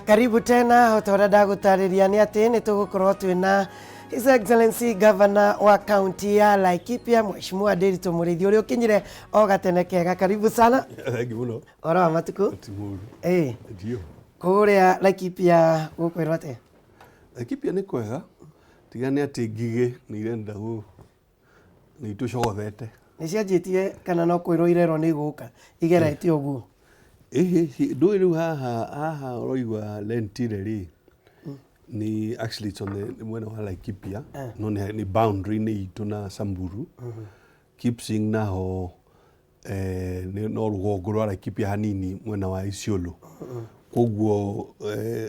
Karibu tena. O ta ũrĩa ndagũtarĩria nĩ atĩ nĩ tũgũkorwo twĩna His Excellency Governor wa kaunti ya Laikipia, Mheshimiwa Ndiritu Mũrĩithi, ũrĩa ũkinyire o gatene kega. Karibu sana. Thengi mũno. Ũhoro wa matukũ? Ti mũru. Ĩĩ. Ndio. Kũrĩa Laikipia gũkwĩrwo atĩa? Laikipia nĩ kwega, tiga nĩ atĩ ngigĩ nĩ irenda nĩ itũcogothete. Nĩ cianjĩtie kana no kwĩrwo irerwo nĩ igũka igeretie ũguo? Ĩhĩ, ndũĩ rĩu haha ũroigua Lentire rĩ, nĩ actually it's on the mwena wa Laikipia, no nĩ boundary-inĩ itũ na Samburu. Kipsing naho no rũgongo rwa Laikipia hanini mwena wa Isiolo. Koguo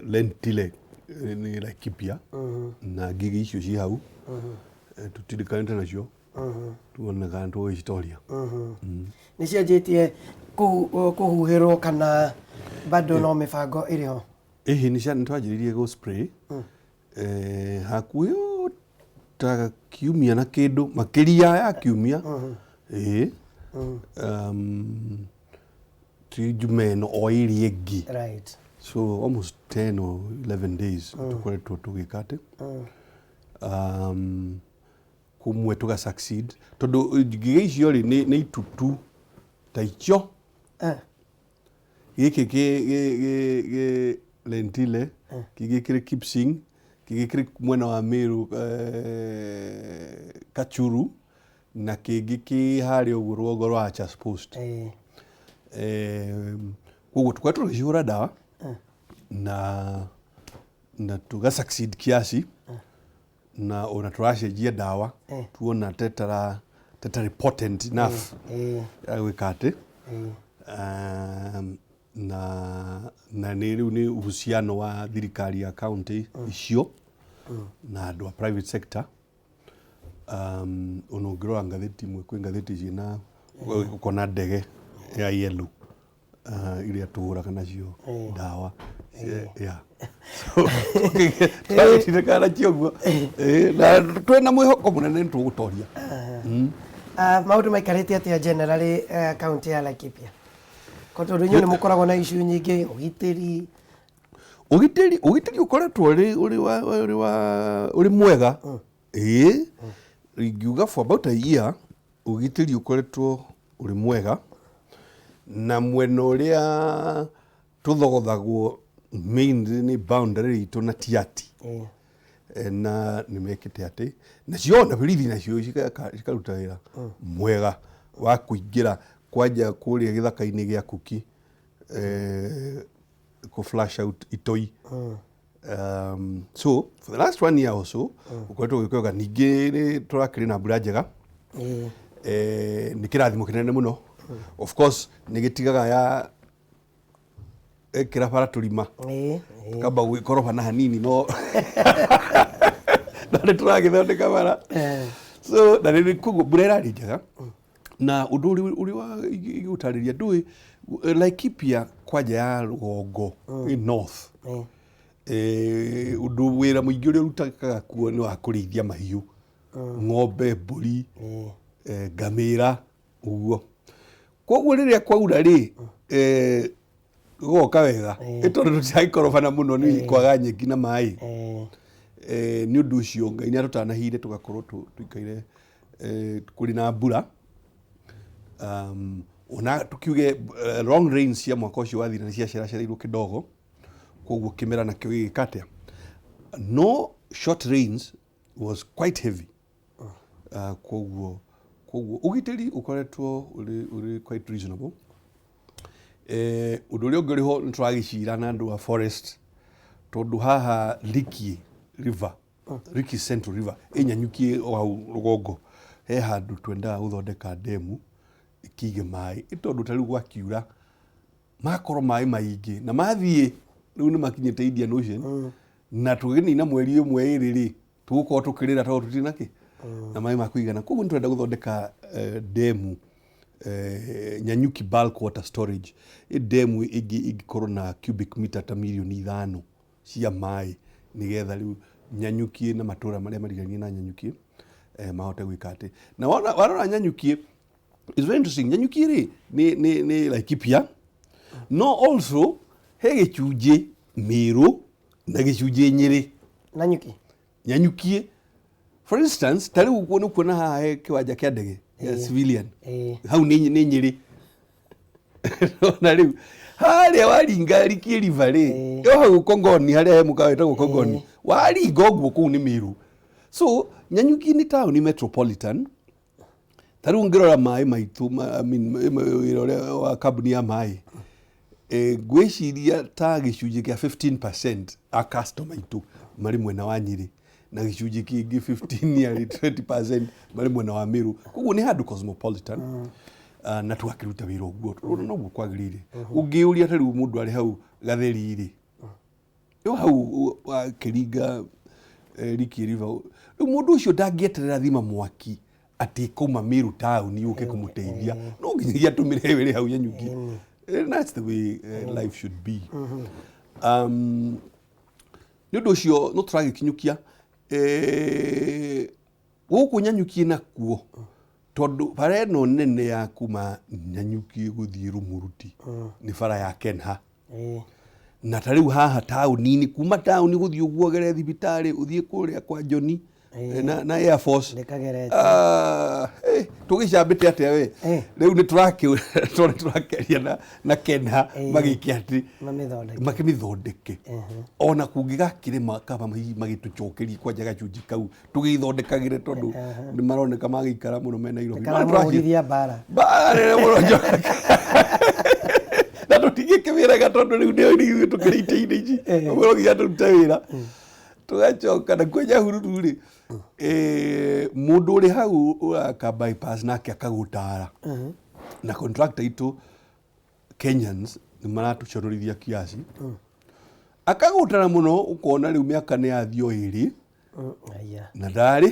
Lentile nĩ Laikipia na ngigĩ icio ci hau, tũtirikanĩte nacio, tuone kana tũgũcitoria. Nĩ cianjĩtie kũhuhĩrwo kana bado no mĩbango ĩrĩ ho? Ĩhĩ, nĩ twanjĩrĩirie gũ spray hakuhĩ o ta kiumia na kĩndũ makĩria ya kiumia, ĩĩ, ti njume ĩno, o ĩrĩa ĩngĩ. So almost 10 or 11 days tũkoretwo tũgĩka atĩ kũmwe tũga succeed, tondũ ngigĩ icio rĩ nĩ itutu ta icio. Gĩkĩ kĩ Lentile, kĩngĩ kĩrĩ Kipsing, kĩngĩ kĩrĩ mwena wa Meru, Kachuru, na kĩngĩ kĩ harĩa ũguo rũgongo rwa Archers Post. Koguo tũkoretwo tũgĩcihũra ndawa na tũga succeed kiasi, na ona tũracenjia ndawa tuona tetarĩ potent enough ya gwĩka atĩ na nĩ rĩu nĩ uhusiano wa thirikari ya county icio na andũ a private sector. Ona ũngĩrora ngathĩti imwe, kwĩ ngathĩti ciĩna ũkona ndege ya yellow iria tũhũraga nacio ndawa. Yeah. So, twagĩtindĩkana nacio ũguo. Na twĩna mwĩhoko mũnene nĩ tũgũtoria. Maũndũ maikarĩte atĩa generally kaunti ya Laikipia? Ko tondũ inyuĩ nĩ mũkoragwo na issue nyingĩ, ũgitĩri? Ũgitĩri ũkoretwo ũrĩ mwega, ĩĩ, ingiuga for about a year ũgitĩri ũkoretwo ũrĩ mwega, na mwena ũrĩa tũthogothagwo mainly nĩ boundary itũ na Tiaty. Na nĩ mekĩte atĩ nacio na borithi nacio cikaruta wĩra mwega wa kũingĩra kwanja kũrĩa gĩthaka-inĩ gĩa Kuki, kũ flush out itoi. So for the last one year or so ũkoretwo ũgĩka wega. Ningĩ nĩ tũrakĩrĩ na mbura njega. Nĩ kĩrathimo kĩnene mũno. Of course nĩ gĩtigaga ya ĩkĩra bara tũrima, Ĩĩ. kamba gwĩkoroba na hanini, no nĩ tũragĩthondeka bara. So na rĩrĩ koguo mbura ĩrarĩ njega, na ũndũ ũrĩ wa ingĩgũtarĩria, ndũĩ Laikipia kwanja ya rũgongo, north, ũndũ wĩra mũingĩ ũrĩa ũrutakaga kuo nĩ wa kũrĩithia mahiũ, ng'ombe, mbũri, ngamĩra ũguo. Koguo rĩrĩa kwaura rĩ, gũgoka wega, tondũ tũtiragĩkorobana mũno nĩ kwaga nyeki na maĩ. Nĩ ũndũ ũcio Ngai nĩ atũtanahĩire tũgakorwo tũikaire kũrĩ na mbura. Ona tukiuge long rains cia mwaka ũcio wathira nĩ ciaceracereirwo kidogo, koguo kĩmera nakĩo gĩgĩka atĩa, no short rains was quite heavy. Koguo ũgitĩri ũkoretwo ũrĩ quite reasonable. Ũndũ ũrĩa ũngĩ ũrĩ ho, nĩ tũragĩcira na andũ a forest, tondũ haha Likii River, Likii Central River ĩnyanyukie o hau rũgongo, he handũ twendaga gũthondeka ndemu ĩkĩige maĩ, tondũ ta rĩu gwakiura makorwo maĩ maingĩ na mathiĩ rĩu nĩ makinyĩte Indian Ocean, na tũgĩnina mweri ũmwe ĩrĩ rĩ, tũgũkorwo tũkĩrĩra tondũ tũtirĩ na kĩ na maĩ ma kũigana. Koguo nĩ tũrenda gũthondeka ndemu, Nyanyuki bulk water storage, ndemu ĩngĩ ĩngĩkorwo na cubic meter ta mirioni 5 cia maĩ, nĩgetha rĩu Nyanyuki na matũra marĩa marigainie na Nyanyuki mahote gwĩka atĩ. Na warora Nyanyuki is very interesting. Nyanyuki rĩ nĩ Laikipia, no also he gĩcunjĩ Meru na gĩcunjĩ Nyĩrĩ. Nanyuki. Nyanyukie, for instance, ta rĩu ũguo nĩ kuona haha he kĩwanja kĩa ndege ya civilian. Hau nĩ Nyĩrĩ. Na rĩu harĩa waringa Rikie River rĩ, yo hau Kongoni, harĩa he mũkawa wĩtagwo Kongoni, waringa ũguo kũu nĩ Meru. So Nyanyuki nĩ taũni metropolitan. Ta rĩu ngĩrora maĩ maitũ I mean, wĩra ũrĩa wa kambuni ya maĩ, ngwĩciria ta gĩcunjĩ kĩa 15% a customer aitũ marĩ mwena wa Nyĩrĩ na gĩcunjĩ kĩngĩ 15, nearly 20% marĩ mwena wa Meru. Koguo nĩ handũ cosmopolitan. Na tũgakĩruta wĩra ũguo tũrona noguo kwagĩrĩire. Ũngĩũria ta rĩu mũndũ arĩ hau Gatheri rĩ, yo hau akĩringa Ricky River, rĩu mũndũ ũcio ndangĩeterera thima mwaki atĩ kauma Meru taũni yũke kũmũteithia, no nginyagia atũmĩre ĩyo ĩrĩ hau Nyanyuki. That's the way life should be. Nĩ ũndũ ũcio no tũragĩkinyũkia gũkũ Nyanyuki nakuo, tondũ bara ĩno nene ya kuma Nyanyuki gũthiĩ Rumuruti nĩ bara ya Kenha. Na ta rĩu haha taũni-inĩ, kuma taũni gũthiĩ ũguo ũgere thibitarĩ, ũthiĩ kũrĩa kwa Johnny na Air Force. Ndĩkagerete. Ah, tũgĩcambĩte atĩa we? Rĩu nĩ tũrakĩaria na Kenha magĩke atĩ mamĩthondeke. Makĩmĩthondeke. Ona kũngĩgakĩrĩma kaba hihi magĩtũcokerie kwanja gacunjĩ kau tũgĩthondekagĩre, tondũ nĩ maroneka magĩikara mũno me Nairobi. Kana mũhũrithia mbara. Mbara nene mũno njoka. Na tũtingĩkĩmĩrega tondũ rĩu nĩo ithuĩ tũkĩrĩ itĩ-inĩ ici. Ũguo no nginya tũrute wĩra. Tũgacoka nakuo Nyahururu rĩ, mũndũ ũrĩ hau ũraka bypass nake akagũtara. Na contractor itũ Kenyans nĩ maratũconorithia kiasi. Akagũtara mũno ũkona rĩu mĩaka nĩ yathiĩ o ĩrĩ Aya. na ndarĩ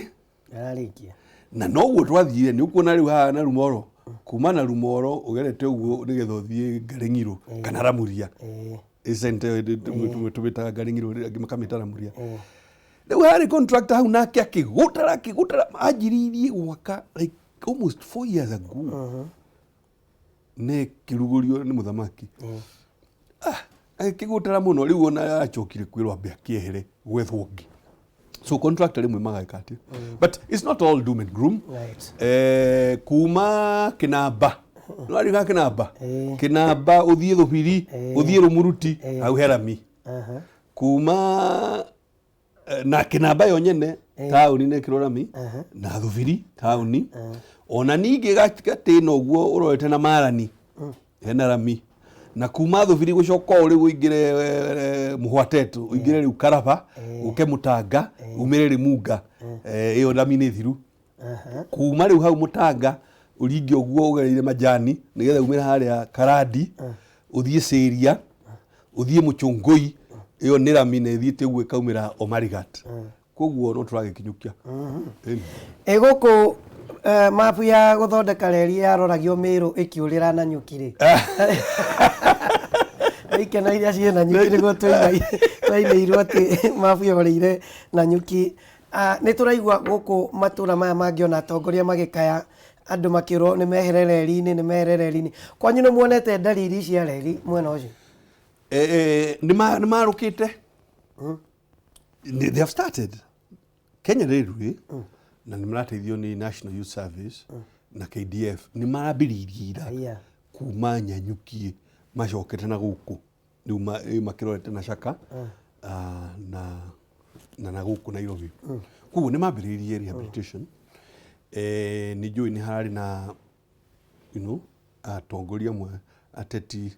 Ndararĩkia. Na noguo twathire nĩ ũkuona rĩu haha na Rumoro, kuma na Rumoro ũgerete ũguo nĩgetha ũthiĩ Ngarĩng'irũ kana Ramuria. Icente tũmĩtaga Ngarĩng'irũ, angĩ makamĩta Ramuria. Rĩu harĩ contractor hau nake akĩgũtara akĩgũtara, anjĩrĩirie gwaka like almost 4 years ago nĩ kĩrugũrio nĩ mũthamaki. Agĩkĩgũtara mũno, rĩu ona acokire kwĩrwo ambe akĩehere gwethwo ũngĩ. So contractor rĩmwe mageka atĩ, but it's not all doom and gloom. Kuma Kĩnamba, nĩwarĩga Kĩnamba, Kĩnamba ũthiĩ Thũbiri, ũthiĩ Rũmuruti, hau he rami. Kuma na Kĩnamba yo nyene taũni nĩ ĩkĩrwo rami na Thubiri taũni, ona ningĩ gatĩna ũguo ũrorete na Marani hena rami. Na kuma Thubiri gũcoka ũũ rĩu ũingĩre Mũhwatetũ, ũingĩre rĩu Karaba, ũke Mũtanga, umĩre Rĩmunga, ĩyo rami nĩ thiru. Kuma rĩu hau Mũtanga ũringe ũguo ũgereire Majani nĩgetha umĩre harĩa Karandi, ũthiĩ Cĩria, ũthiĩ Mũchũngũi, ĩyo nĩ rami na ĩthiĩte ũguo ĩkaumĩra Omarigat. Koguo no tũragĩkinyũkia. Ĩni. Ĩ gũkũ mabu ya gũthondeka reri yaroragio Mĩrũ ĩkĩũrĩra Nanyuki rĩ, nĩ ikeno iria ciĩ Nanyuki nĩguo twainĩirwo atĩ mabu yorĩire Nanyuki. Nĩ tũraigua gũkũ matũra maya mangĩ ona atongoria magĩkaya andũ makĩrwo nĩ mehere reri-inĩ, nĩ mehere reri-inĩ. Kwanyu nĩ muonete ndariri cia reri mwena ũcio? Nĩ marũkĩte. They have started. Kenya Railway na nĩ marateithio nĩ National Youth Service na KDF, nĩ marambĩrĩirie ira kuma Nyanyuki macokete na gũkũ rĩu rĩu makĩrorete na Caka na gũkũ Nairobi. Koguo nĩ mambĩrĩirie rehabilitation. Nĩ njũĩ nĩ hararĩ na atongoria amwe ateti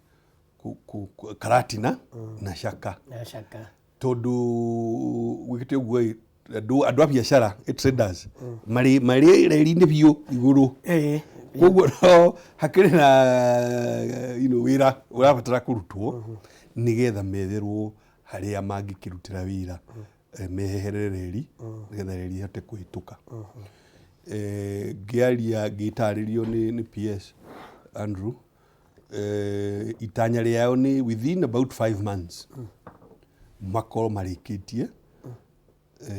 Karatina na Caka. Na Caka. Tondũ gwĩkĩte ũguo ĩ, andũ a biacara, traders marĩ reri-inĩ biũ igũrũ. Koguo no hakĩrĩ na wĩra ũrabatara kũrutwo nĩgetha metherwo harĩa mangĩkĩrutĩra wĩra, meherere reri nĩgetha reri ĩhote kũhĩtũka. Ngĩaria ngĩtarĩrio nĩ PS Andrew, itanya rĩao nĩ within about 5 months makorwo marĩkĩtie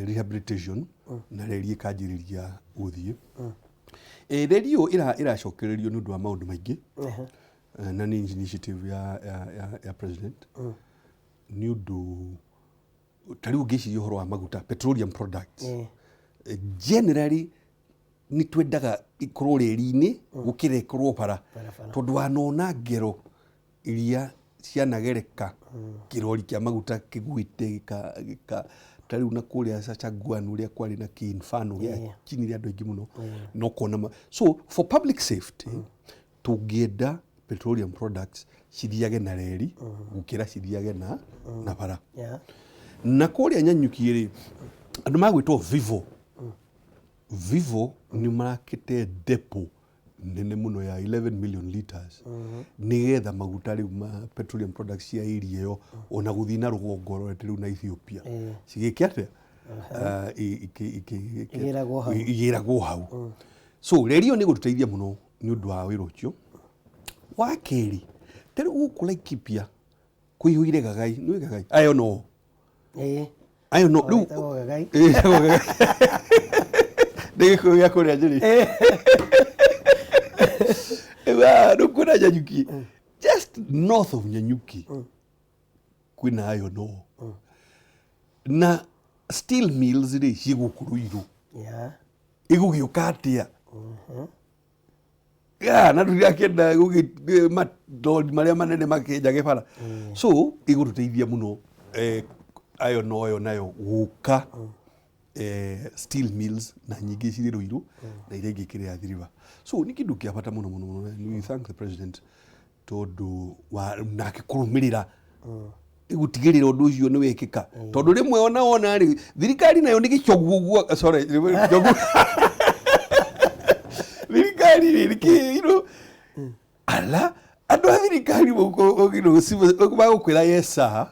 rehabilitation na reri ĩkanjĩrĩria gũthiĩ. Reri ĩyo ĩracokererio nĩ ũndũ wa maũndũ maingĩ, na nĩ initiative ya president. Nĩ ũndũ ta rĩu ũngĩciria ũhoro wa maguta, petroleum products, generally nĩ twendaga ikorwo reri-inĩ gũkĩra ĩkorwo bara. Barabara. Tondũ wanona ngero iria cianagereka kĩrori kĩa maguta kĩgwĩte gĩka ta rĩu na kũrĩa Chaguan ũrĩa kwarĩ na kĩinfano gĩa kinire andũ aingĩ mũno na ũkona so for public safety tũngĩenda petroleum products cithiage na reri gũkĩra cithiage na bara. Na kũrĩa Nyanyuki rĩ, andũ magwĩtwo Vivo, Vivo nĩ marakĩte depo nene mũno ya 11 million liters nĩgetha maguta rĩu ma petroleum products cia area ĩyo ona gũthiĩ na rũgongo rorete rĩu na Ethiopia cigĩke atĩa? Ah, Igĩragwo hau. Igĩragwo hau. So reri ĩyo nĩ ĩgũtũteithia mũno nĩ ũndũ wa wĩra ũcio. Wa kerĩ, ta rĩu gũkũ Laikipia kũihũire Gagai, nĩ Gagai ayo no ayo no rĩu Ĩtagwo Gagai. Ĩtagwo Gagai. Nĩ gĩkũyũ gĩa kũrĩa njĩrĩ. Rĩu haha rĩu kwĩna Nyanyuki, just north of Nyanyuki kwĩna ayo no na steel mills rĩ ciĩ gũkũ Ruiru. Ĩgũgĩũka atĩa? Ya, na tũtirakĩenda marori marĩa manene makĩenjage bara, so ĩgũtũteithia mũno ayo noyo nayo gũka steel mills na nyingĩ cirĩ Ruiru na iria ingĩ ikĩrĩ Athi River. So nĩ kĩndũ kĩa bata mũno mũno mũno, and we thank the president tondũ wa nake kũrũmĩrĩra gũtigĩrĩra ũndũ ũcio nĩ wekĩka, tondũ rĩmwe ona wona rĩ thirikari nayo nĩ gĩcogu ũguo, sorry, njogu thirikari rĩ nĩkĩ ala andũ a thirikari magũkwĩra yes sir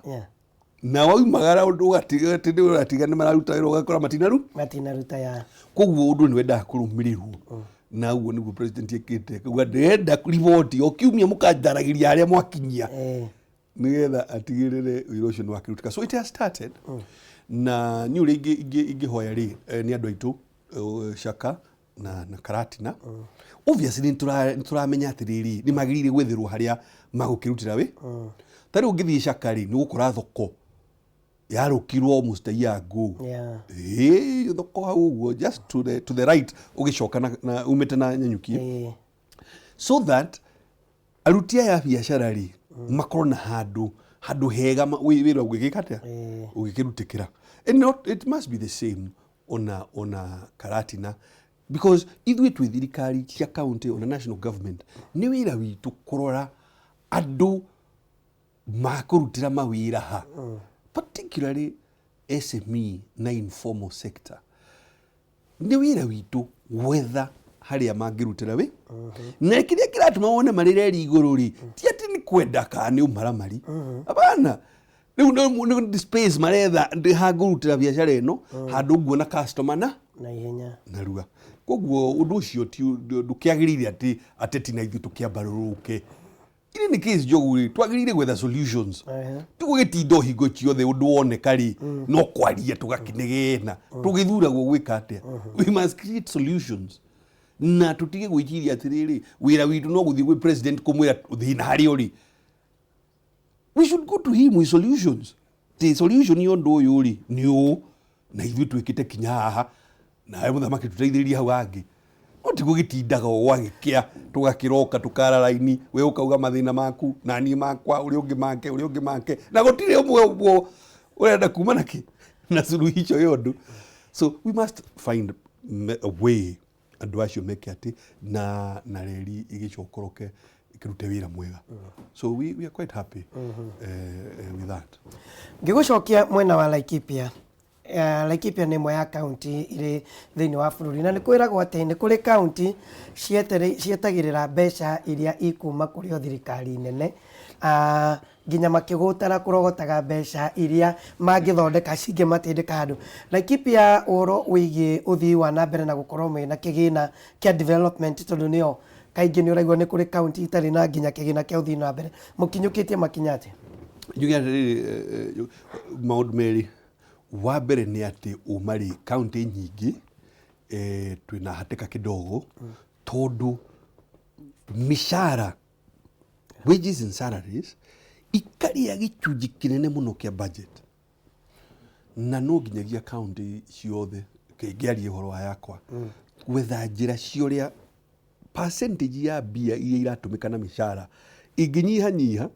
na waumagara ũndũ ũgatiga atĩ nĩ ũratiga nĩ mararuta wĩra ũgakora matinaru Matinaruta ya. Koguo ũndũ nĩ wendaga kũrũmĩrĩrwo na ũguo nĩguo president ekĩte, akauga ndĩrenda riboti o kiumia mũkanjaragĩria harĩa mwakinyia nĩgetha atigĩrĩre wĩra ũcio nĩ wakĩrutĩka. So it has started. Na niĩ ũrĩa ingĩhoya rĩ nĩ andũ aitũ Shaka na Karatina, obviously nĩ tũramenya atĩrĩrĩ nĩ magĩrĩire gwetherwo harĩa magũkĩrutĩra wĩ. Ta rĩu ũngĩthiĩ Shaka rĩ, nĩ ũgũkora thoko yarũkirwo almost a year ago. Ĩĩ, thoko hau ũguo just to the right ũgĩcoka na umĩte na Nyanyuki so that aruti aya a biacara rĩ makorwo na handũ hega wĩra ũngĩgĩka atĩa ũgĩkĩrutĩkĩra. And not, it must be the same ona Karatina, because ithuĩ twĩ thirikari cia county ona national government, nĩ wĩra witũ kũrora andũ makũrutĩra mawĩra ha, particularly SME na informal sector. Nĩ wĩra witũ gwetha harĩa mangĩrutĩra wĩ na kĩrĩa kĩratũma wone marĩ reri igũrũ rĩ ti atĩ nĩ kwenda kana nĩ ũmaramari, hapana. Rĩu nĩ space maretha ndĩ hangũrutĩra biacara ĩno handũ nguona customer na na ihenya. Narua. Koguo ũndũ ũcio ti ndũkĩagĩrĩire atĩ ateti na ithuĩ tũkĩambarũrũke. Ini nĩ case njogu rĩ twagĩrĩire gwetha solutions. Ti gũgĩtinda o hingo ciothe ũndũ woneka rĩ no kwaria tũgakĩnegena tũgĩthuragwo gwĩka atĩa. We must create solutions na tũtige gwĩciria atĩrĩrĩ wĩra witũ no gũthiĩ gwĩ president kũmwĩra thĩna harĩa ũrĩ. We should go to him with solutions. The solution ya ũndũ ũyũ rĩ nĩ ũũ na ithuĩ twĩkĩte kinya haha nawe mũthamaki tũteithĩrĩrie hau hangĩ, no ti gũgĩtindaga o gwagĩkĩa tũgakĩroka tũkara raini, we ũkauga mathĩna maku na niĩ makwa, ũrĩa ũngĩ make, ũrĩa ũngĩ make, na gũtirĩ ũmwe ũmwe ũrenda kuma na kĩ na suluhisho ya ũndũ. So we must find a way andũ acio meke atĩ na reri ĩgĩcokoroke ĩkĩrute wĩra mwega. So we are quite happy with that. Ngĩgũcokia mwena wa Laikipia, Laikipia nĩ ĩmwe ya kaunti irĩ thĩinĩ wa bũrũri na nĩ kwĩragwo atĩ nĩ kũrĩ kaunti cietagĩrĩra mbeca iria ikuma kũrĩ o thirikari nene, nginya makĩgũtara kũrogotaga mbeca iria mangĩthondeka cingĩmatindĩka handũ. Laikipia, ũhoro wĩgiĩ ũthii wa na mbere na gũkorwo mwĩna kĩgĩna kĩa development, tondũ nĩyo kaingĩ nĩ ũraigua nĩ kũrĩ kaunti itarĩ na nginya kĩgĩna kĩa ũthii na mbere, mũkinyũkĩtie makinya atĩa? Njuge atĩrĩrĩ, maũndũ merĩ. Wa mbere nĩ atĩ uma rĩ kaunti nyingĩ twĩna hatĩka kidogo tondũ mĩcara, wages and salaries, Ikarĩa gĩcunjĩ kĩnene mũno kĩa budget. Na no nginyagia county ciothe, ngĩaria ũhoro wa yakwa, gwetha njĩra cia ũrĩa percentage ya mbia iria iratũmĩka na mĩcara ingĩnyihanyiha,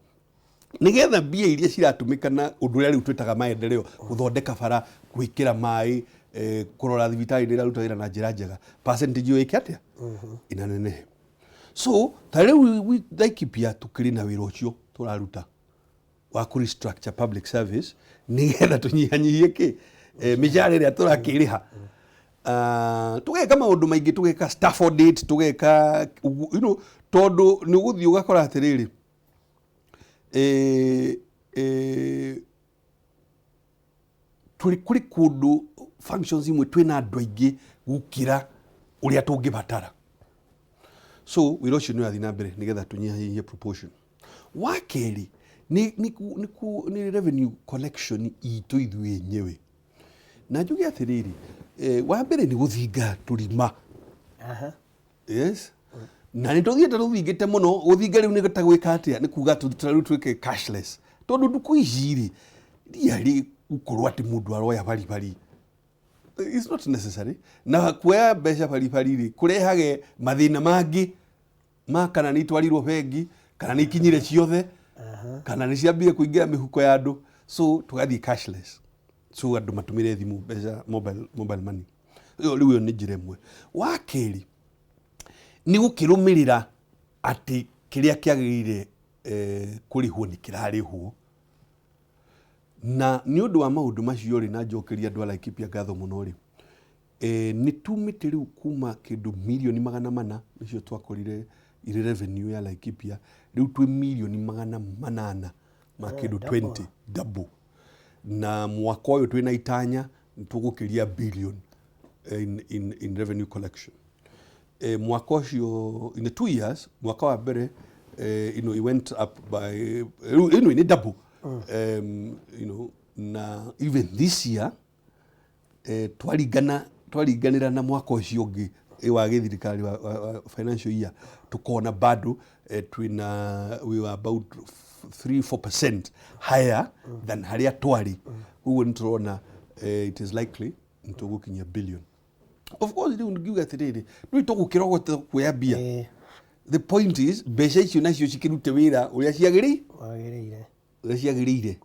nĩgetha mbia iria ciratũmĩka na ũndũ ũrĩa rĩu twĩtaga maendeleo, gũthondeka bara, gwĩkĩra maĩ, kũrora thibitarĩ nĩ ĩraruta wĩra na njĩra njega, percentage ĩyo ĩke atĩa? Inanenehe. So ta rĩu Laikipia tũkĩrĩ na wĩra ũcio tũraruta wa kũ restructure public service nĩgetha tũnyihanyihie kĩ mĩcara ĩrĩa tũrakĩrĩha. Tũgeka maũndũ maingĩ, tũgeka staff audit, tũgeka ũguo, tondũ nĩ ũgũthiĩ ũgakora atĩrĩrĩ, tũrĩ kũrĩ kũndũ functions imwe twĩna andũ aingĩ gũkĩra ũrĩa tũngĩbatara. So wĩra ũcio nĩ ũrathiĩ na mbere nĩgetha tũnyihanyihie proportion. Wa kerĩ nĩ revenue collection itũ ithuĩ enyewe. Na njuge atĩrĩrĩ, wa mbere nĩ gũthinga tũrima. Yes. Na nĩ tũthiĩte tũthingĩte mũno. Gũthinga rĩu nĩ ta gwĩka atĩa? Nĩ kuga rĩu twĩke cashless. Tondũ ndukũ ici rĩ, riarĩ gũkorwo atĩ mũndũ aroya baribari. It's not necessary. Na kuoya mbeca baribari rĩ, kũrehage mathĩna mangĩ ma kana nĩ itwarirwo bengi, kana nĩ ikinyire ciothe, kana nĩ ciambire kũingĩra mĩhuko ya andũ. So tũgathiĩ cashless. So andũ matũmĩre thimũ mbeca, mobile money. Ĩyo rĩu ĩyo nĩ njĩra ĩmwe. Wa kerĩ nĩ gũkĩrũmĩrĩra atĩ kĩrĩa kĩagĩrĩire kũrĩhwo nĩ kĩrarĩhwo. Na nĩ ũndũ wa maũndũ macio rĩ, na njokeria andũ a Laikipia ngatho mũno rĩ, nĩ tumĩte rĩu kuma kĩndũ mirioni 400 nĩcio twakorire irĩ revenue ya Laikipia, rĩu twĩ mirioni 800 ma kĩndũ 20, double. Na mwaka ũyũ twĩna itanya nĩ tũgũkĩria billion in revenue collection. Mwaka ũcio, in the 2 years, mwaka wa mbere, it went up by anyway, nĩ double. Na even this year, twaringanĩra na mwaka ũcio ũngĩ wa gĩthirikari wa financial year, tukona bado twĩna, we were about 3-4% higher than harĩa twarĩ. Koguo nĩ tũrona it is likely nĩ tũgũkinyia billion. Of course rĩu ngiuga atĩrĩrĩ, ndũĩ tũgũkĩrogota kuoya mbia. The point is mbeca icio nacio cikĩrute wĩra ũrĩa ciagĩrĩire. Wagĩrĩire. Ũrĩa ciagĩrĩire.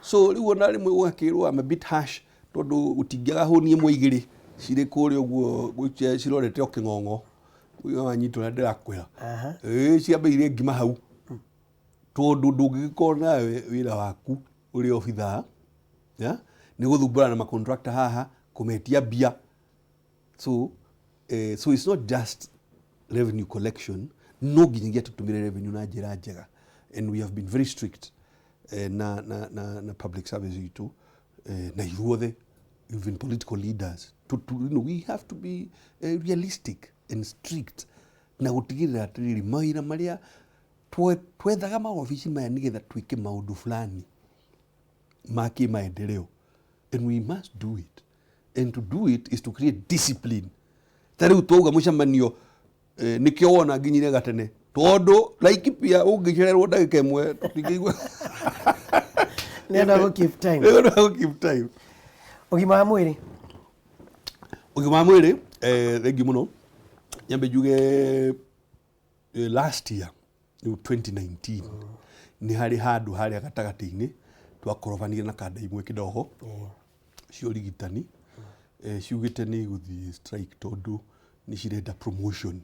So rĩu ona rĩmwe ũgakĩrwo I'm a bit harsh, tondũ gũtingĩaga hũni ĩmwe igĩrĩ cirĩ kũrĩa ũguo cirorete o kĩng'ong'o. Ũyũ wanyita ũrĩa ndĩrakwĩra. Ĩĩ, ciambĩire ngima hau, tondũ ndũngĩgĩkorwo nawe wĩra waku ũrĩ obithaa ya nĩ gũthumbũrana na macontractor haha kũmetia mbia. So it's not just revenue collection, no nginyagia tũtũmĩre revenue na njĩra njega, and we have been very strict na public service itũ, na ithuothe, even political leaders, we have to be realistic and strict na gũtigĩrĩra atĩrĩrĩ, mawĩra marĩa twethaga mawabici maya nĩgetha twĩke maũndũ fulani ma kĩmaendeleo, and we must do it, and to do it is to create discipline. Ta rĩu twauga mũcemanio, nĩkĩo wona nginyire gatene, tondũ Laikipia ũngĩcererwo ndagĩka ĩmwe tũtingĩigua. Nĩ ũndũ wa gũ keep time. Nĩ ũndũ wa gũ keep time. Ũgima wa mwĩrĩ. Ũgima wa mwĩrĩ, thengiũ mũno. Nyambe njuge, last year, rĩu 2019, nĩ harĩ handũ harĩa gatagatĩ-inĩ twakorobanire na kanda imwe kidogo cia ũrigitani, ciugĩte nĩ igũthiĩ strike tondũ nĩ cirenda promotion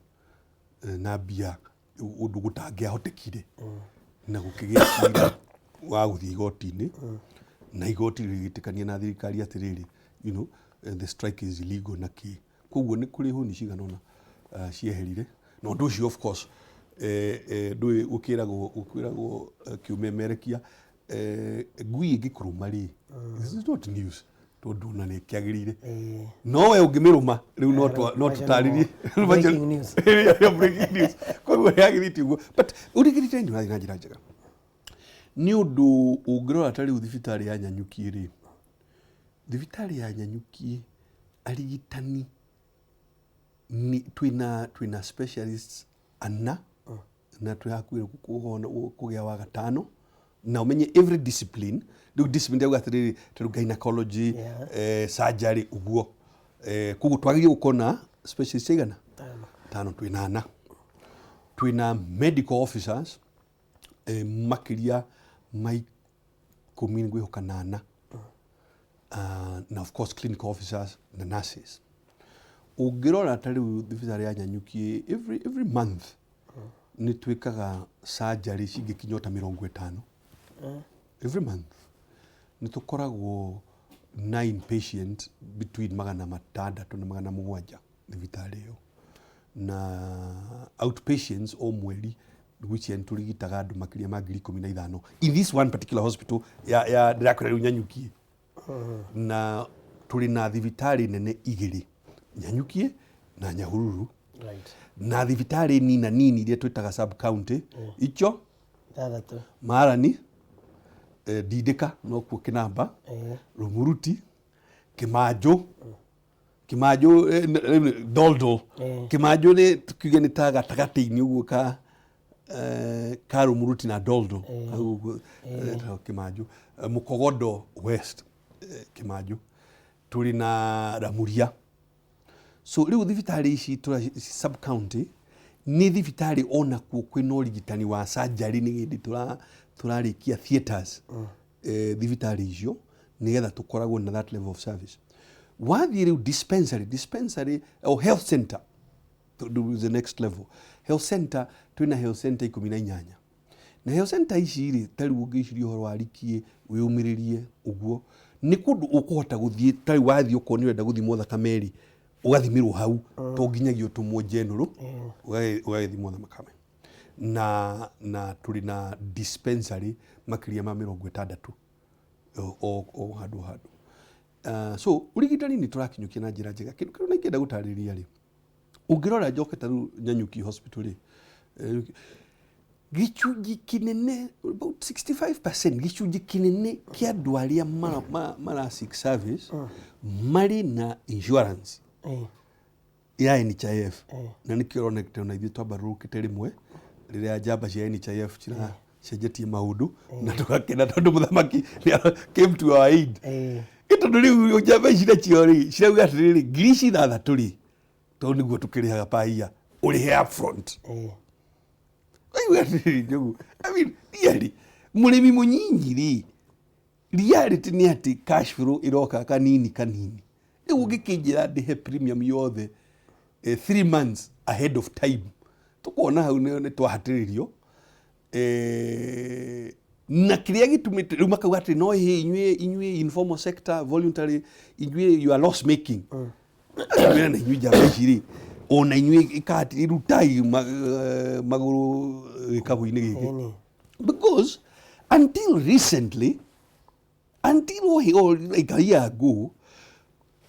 na mbia, ũndũ gũtangĩahotekire, na gũkĩgĩa cira wa gũthiĩ igoti-inĩ, na igoti rĩgĩtĩkania na thirikari atĩrĩrĩ, the strike is illegal na kĩ. Koguo nĩ kũrĩ hũni cigana ũna cieherire na ũndũ ũcio. Of course, ndũĩ gũkĩragwo kĩũmemerekia, ngui ĩngĩkũrũma rĩ, this is not news, tondũ ona nĩ kĩagĩrĩire, no we ũngĩmĩrũma rĩu no macio tũtarĩrie. Nĩmo breaking news. Yeah, breaking news. Koguo yagĩrĩte ũguo, but ũrigitani nĩ ũrathiĩ na njĩra njega, nĩ ũndũ ũngĩrora ta rĩu thibitarĩ ya Nanyuki rĩ, thibitarĩ ya Nanyuki arigitani nĩ twĩna specialists ana, na twĩ hakuhĩ kũgĩa wa gatano. Na ũmenye every discipline, rĩu discipline ndauga atĩrĩrĩ, ta rĩu gynecology, surgery ũguo. Koguo twagĩrĩire gũkorwo na specialist aigana? Tano. Tano, twĩna ana. Twĩna medical officers makĩria ma 14 ngwĩhoka na ana. Na of course clinical officers na nurses. Ũngĩrora ta rĩu thibitarĩ ya Nanyuki, every month nĩ twĩkaga surgery cingĩkinya o ta 50 every month. Nĩ tũkoragwo na inpatient between 600 na 700 thibitarĩ ĩyo, na outpatients o mweri ngwĩciria nĩ tũrigitaga andũ makĩria ma 15,000 in this one particular hospital ya ndĩrakwĩra rĩu Nyanyuki. Na tũrĩ na thibitarĩ nene igĩrĩ, Nyanyukie na Nyahururu, na thibitarĩ nina nini iria twĩtaga sub county icio Ithathatũ. Marani, Ndindĩka nokuo Kĩnamba, Rumuruti, Kĩmanjũ, Kĩmanjũ Doldol. Kĩmanjũ nĩ tukiuge nĩ ta gatagatĩ-inĩ ũguo ka Rumuruti na Doldol. Hau ũguo, Kĩmanjũ. Mũkogodo West, Kĩmanjũ. Tũrĩ na Ramuria. So rĩu thibitarĩ ici sub county nĩ thibitarĩ onakuo kwĩna ũrigitani wa surgery, nĩ hĩndĩ tũrarĩkia theatres thibitarĩ icio nĩgetha tũkoragwo na that level of service. Wathiĩ rĩu dispensary or health center, tondũ the next level health center, twĩna health center 18, na health center ici rĩ, ta rĩu ũngĩciria ũhoro wa Rikie, wĩyũmĩrĩrie ũguo, nĩ kũndũ ũkũhota gũthiĩ. Ta rĩu wathiĩ, okorwo nĩ ũrenda gũthimwo thakame rĩ, ũgathimĩrwo hau, to nginyagia ũtũmwo general ũgagĩthimwo thakame. Na tũrĩ na dispensary makĩria ma 60 o handũ o handũ. So ũrigitani nĩ tũrakinyũkia na njĩra njega. Kĩndũ kĩrĩa ingĩenda gũtarĩria rĩ, ũngĩrora njoke ta rĩu Nyanyuki Hospital rĩ, gĩcunjĩ kĩnene, about 65%, gĩcunjĩ kĩnene kĩa andũ arĩa mara seek service marĩ na insurance ya NHIF. Na nĩkĩo ũronete ona ithuĩ twambarũrũkĩte rĩmwe rĩrĩa njamba cia NHIF ciracenjetie maũndũ, na tũgakena tondũ mũthamaki came to our aid. Tondũ rĩu njamba ici nacio rĩ, cirauga atĩrĩrĩ, ngiri ici ithathatũ rĩ, tondũ nĩguo tũkĩrĩhaga per year, ũrĩhe upfront. Aigua atĩrĩrĩ Njogu, I mean, really, mũrĩmi mũnyinyi rĩ, reality nĩ atĩ cash flow ĩroka kanini kanini. Rĩu ũngĩkĩnjĩra ndĩhe premium yothe 3 months ahead of time, tũkona hau nĩ twahatĩrĩrio. Na kĩrĩa gĩtũmĩte rĩu makauga atĩ no hĩ inyuĩ informal sector voluntary, inyuĩ you are loss making. Ngwĩra na inyuĩ njamba ici rĩ, ona inyuĩ ikati rutai magũrũ gĩkabũ-inĩ gĩkĩ, because until recently, until oh, like a year ago,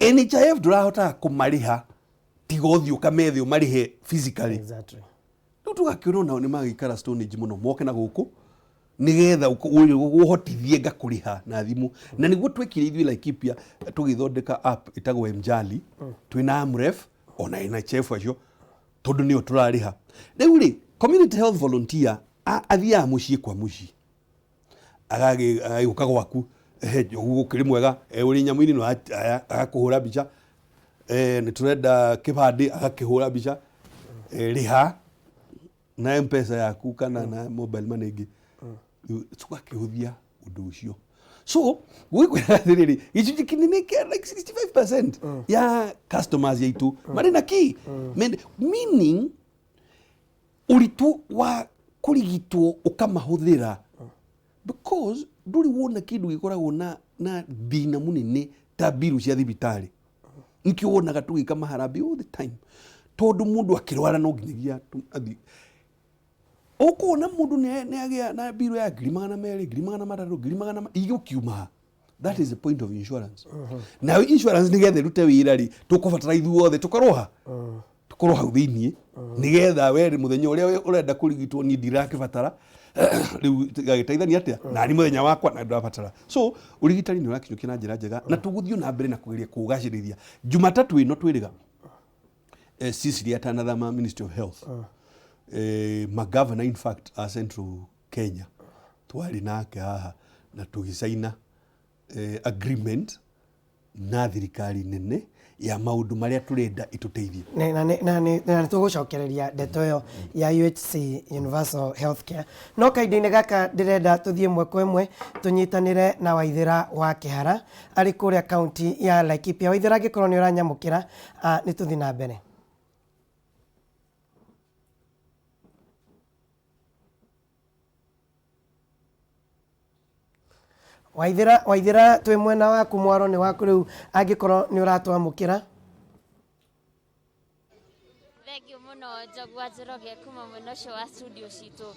NHIF ndũrahotaga kũmarĩha tiga ũthiĩ ũkamethe ũmarĩhe physically. Rĩu tũgakĩona onao nĩ magĩikara Stone Age mũno, moke na gũkũ nĩgetha ũhotithie ngakũrĩha na thimũ. Na nĩguo twekire ithuĩ Laikipia, tũgĩthondeka app ĩtagwo Mjali, twĩna Amref ona NHIF acio, tondũ nĩo tũrarĩha. Rĩu rĩ, community health volunteer athiaga mũciĩ kwa mũciĩ, agagĩũka gwaku, "Ehe, Njogu, gũkĩrĩ mwega? Ũrĩ nyamũ-inĩ?" No aya, agakũhũra mbica. Nĩ tũrenda kĩbandĩ, agakĩhũra mbica. Rĩha na Mpesa yaku kana na mobile money ĩngĩ. Rĩu tũgakĩhũthia ũndũ ũcio. So gwĩkwĩra atĩrĩrĩ, gĩcunjĩ kĩnene kĩa like 65% ya customers aitũ marĩ na key. Meaning ũritũ wa kũrigitwo ũkamahũthĩra, because ndũrĩ wona kĩndũ gĩkoragwo na thĩna mũnene ta mbiru cia thibitarĩ. Nĩkĩo wonaga tũgĩka maharambĩ all the time, tondũ mũndũ akĩrwara no nginyagia athiĩ. Ũkona mũndũ nĩ agĩa na mbiru ya 200,000, 300,000, ngiri magana igũkiuma ha? That is the point of insurance. Nayo insurance nĩgetha ĩrute wĩra rĩ, tũkũbatara ithuothe tũkorwo ha, tũkorwo hau thĩiniĩ, nĩgetha we mũthenya ũrĩa ũrenda kũrigitwo, niĩ ndirakĩbatara rĩu, gagĩteithania atĩa nani mũthenya wakwa na ndĩrabatara. So ũrigitani nĩ ũrakinyũkia na njĩra njega, na tũgũthiĩ na mbere na kũgeria kũũgacĩrithia. Jumatatũ ĩno twĩrĩga, Cecily atanathama Ministry of Health, magavana in fact a Central Kenya. Twarĩ nake haha na tũgĩcaina agreement na thirikari nene ya maũndũ marĩa tũrenda ĩtũteithie. Na nĩ tũgũcokereria ndeto ĩyo ya UHC, Universal Healthcare, no kahinda-inĩ gaka ndĩrenda tũthiĩ ĩmwe kwa ĩmwe tũnyitanĩre na Waithĩra wa Kĩhara arĩ kũrĩa kaunti ya Laikipia. Waithĩra, angĩkorwo nĩ ũranyamũkĩra, nĩ tũthiĩ na mbere. Waithĩra, Waithĩra, twĩ mwena waku, mwaro nĩ waku rĩu angĩkorwo nĩ ũratwamũkĩra. Thengiũ mũno, Njogua Njoroge, kuma mwena ũcio wa studio citũ.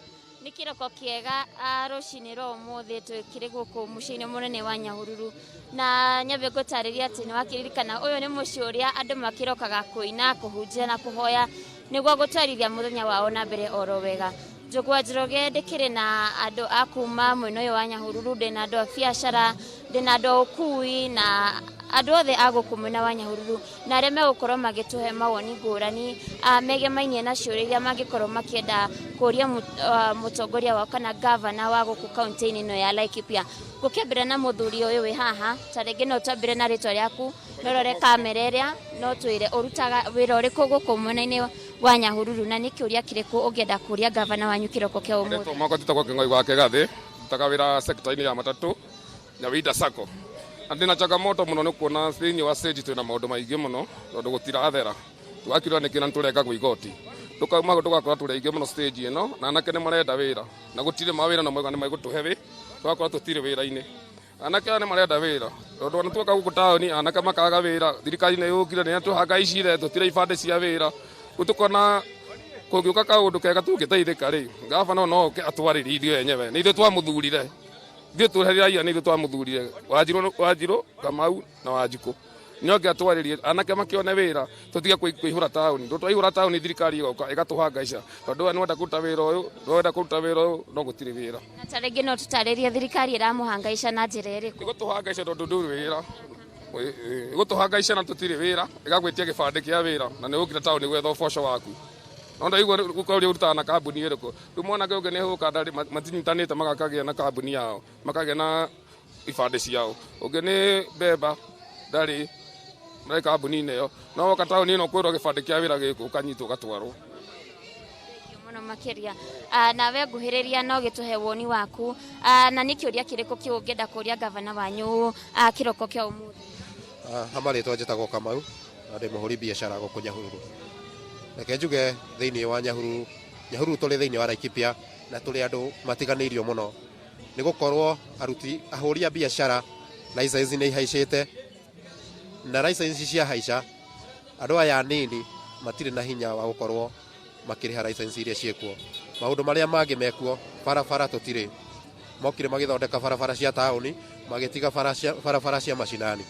Nĩ kĩroko kĩega rũcinĩ rwa ũmũthĩ, twĩkĩrĩ gũkũ mũciĩ-inĩ mũnene wa Nyahururu, na nyambe ngũtarĩria atĩ nĩ wakĩririkana ũyũ nĩ mũciĩ ũrĩa andũ makĩrokaga kũina, kũhunjia na kũhoya nĩguo gũtwarithia mũthenya wao na mbere oro wega. Njogua Njoroge, ndĩkĩrĩ na andũ a kuma mwena ũyũ wa Nyahururu, ndĩna andũ a biacara, ndĩna andũ a ũkui na andũ othe a gũkũ mwena wa Nyahururu, na arĩa megũkorwo magĩtũhe mawoni ngũrani megemainie na ciũria iria mangĩkorwo makĩenda kũria mũtongoria wao kana gavana wa gũkũ kaunti-inĩ ĩno ya Laikipia. Ngũkĩambĩrĩria na mũthuri ũyũ wĩ haha, ta rĩngĩ no twambĩre na rĩtwa rĩaku, no rore kamera ĩrĩa, no twĩre ũrutaga wĩra ũrĩkũ gũkũ mwena-inĩ wa Nyahururu, na nĩ kĩũria kĩrĩkũ ũngĩenda kũria gavana wanyu kĩroko kĩa ũmũthĩ? Rĩtwa makwa njĩtagwo Kĩng'oi wa Kĩgathĩ, ndutaga wĩra sector-inĩ ya matatũ Nyawinda Sacco. Na ndĩna changamoto mũno nĩ kuona thĩinĩ wa stage twĩna maũndũ maingĩ mũno tondũ gũtirathera. Tũgakĩũria nĩkĩ na nĩtũrengagwo igoti. Tũkauma tũgakora tũrĩ aingĩ mũno stage ĩno na anake nĩ marenda wĩra na gũtirĩ mawĩra na mauga nĩ megũtũhe wĩ tũgakora tũtirĩ wĩra-inĩ. Anake aya nĩ marenda wĩra tondũ ona tuoka gũkũ taũni anake makaga wĩra, thirikari nĩ yũkire nĩ yatũhangaicire tũtirĩ ibandĩ cia wĩra. Rĩu tũkona kũngĩũka kaũndũ kega tũngĩteithĩka rĩ, gavana no oke atwarĩrie ithuĩ enyewe, nĩ ithuĩ twamũthurire. Ithuĩ tũrĩ raia nĩ ithuĩ twamũthurire, Wanjirũ, Wanjirũ, Kamau na Wanjikũ. Nĩ oke atwarĩrie anake makĩone wĩra tũtige kũihũra taũni. Tondũ twaihũra taũni thirikari ĩgoka ĩgatũhangaica tondũ we nĩwenda kũruta wĩra ũyũ, nĩwenda kũruta wĩra ũyũ no gũtirĩ wĩra. Na ta rĩngĩ no tũtarĩrie thirikari ĩramũhangaica na njĩra ĩrĩkũ? Ĩgũtũhangaica tondũ ndũrĩ wĩra. Ĩgũtũhangaica na tũtirĩ wĩra, ĩgagwĩtia gĩbandĩ kĩa wĩra na nĩ ũkire taũni gwetha ũboco waku. No ndaigua ũrĩa ũrutaga na kambuni ĩrĩkũ. Rĩu mwanake ũngĩ nĩ gũka ndarĩ matinyitanĩte magakagĩa na kambuni yao, makagĩa na ibandĩ ciao. Ũngĩ nĩ mbemba ndarĩ ndarĩ kambuni-inĩ ĩyo. No woka taũni ĩno ũkwĩrwo gĩbandĩ kĩa wĩra gĩkũ ũkanyitwo ũgatwarwo. Mũno makĩria. Nawe nguhĩrĩria no gĩtũhe woni waku, na nĩ kĩũria kĩrĩkũ kĩu ũngĩenda kũria gavana wanyu kĩroko kĩa ũmũthĩ? Ha marĩtwa njĩtagwo Kamau na ndĩ mũhũri biacara gũkũ Nyahururu. Reke njuge thĩinĩ wa Nyahururu, Nyahururu tũrĩ thĩinĩ wa Laikipia na tũrĩ andũ matiganĩirio mũno nĩ gũkorwo aruti ahũri a biacara license nĩ ihaicĩte, na license ciahaica andũ aya anini matirĩ na hinya wa gũkorwo makĩrĩha license iria ciĩkuo. Maũndũ marĩa mangĩ mekuo, barabara tũtirĩ. Mokire magĩthondeka barabara cia taũni, magĩtiga barabara cia macinani.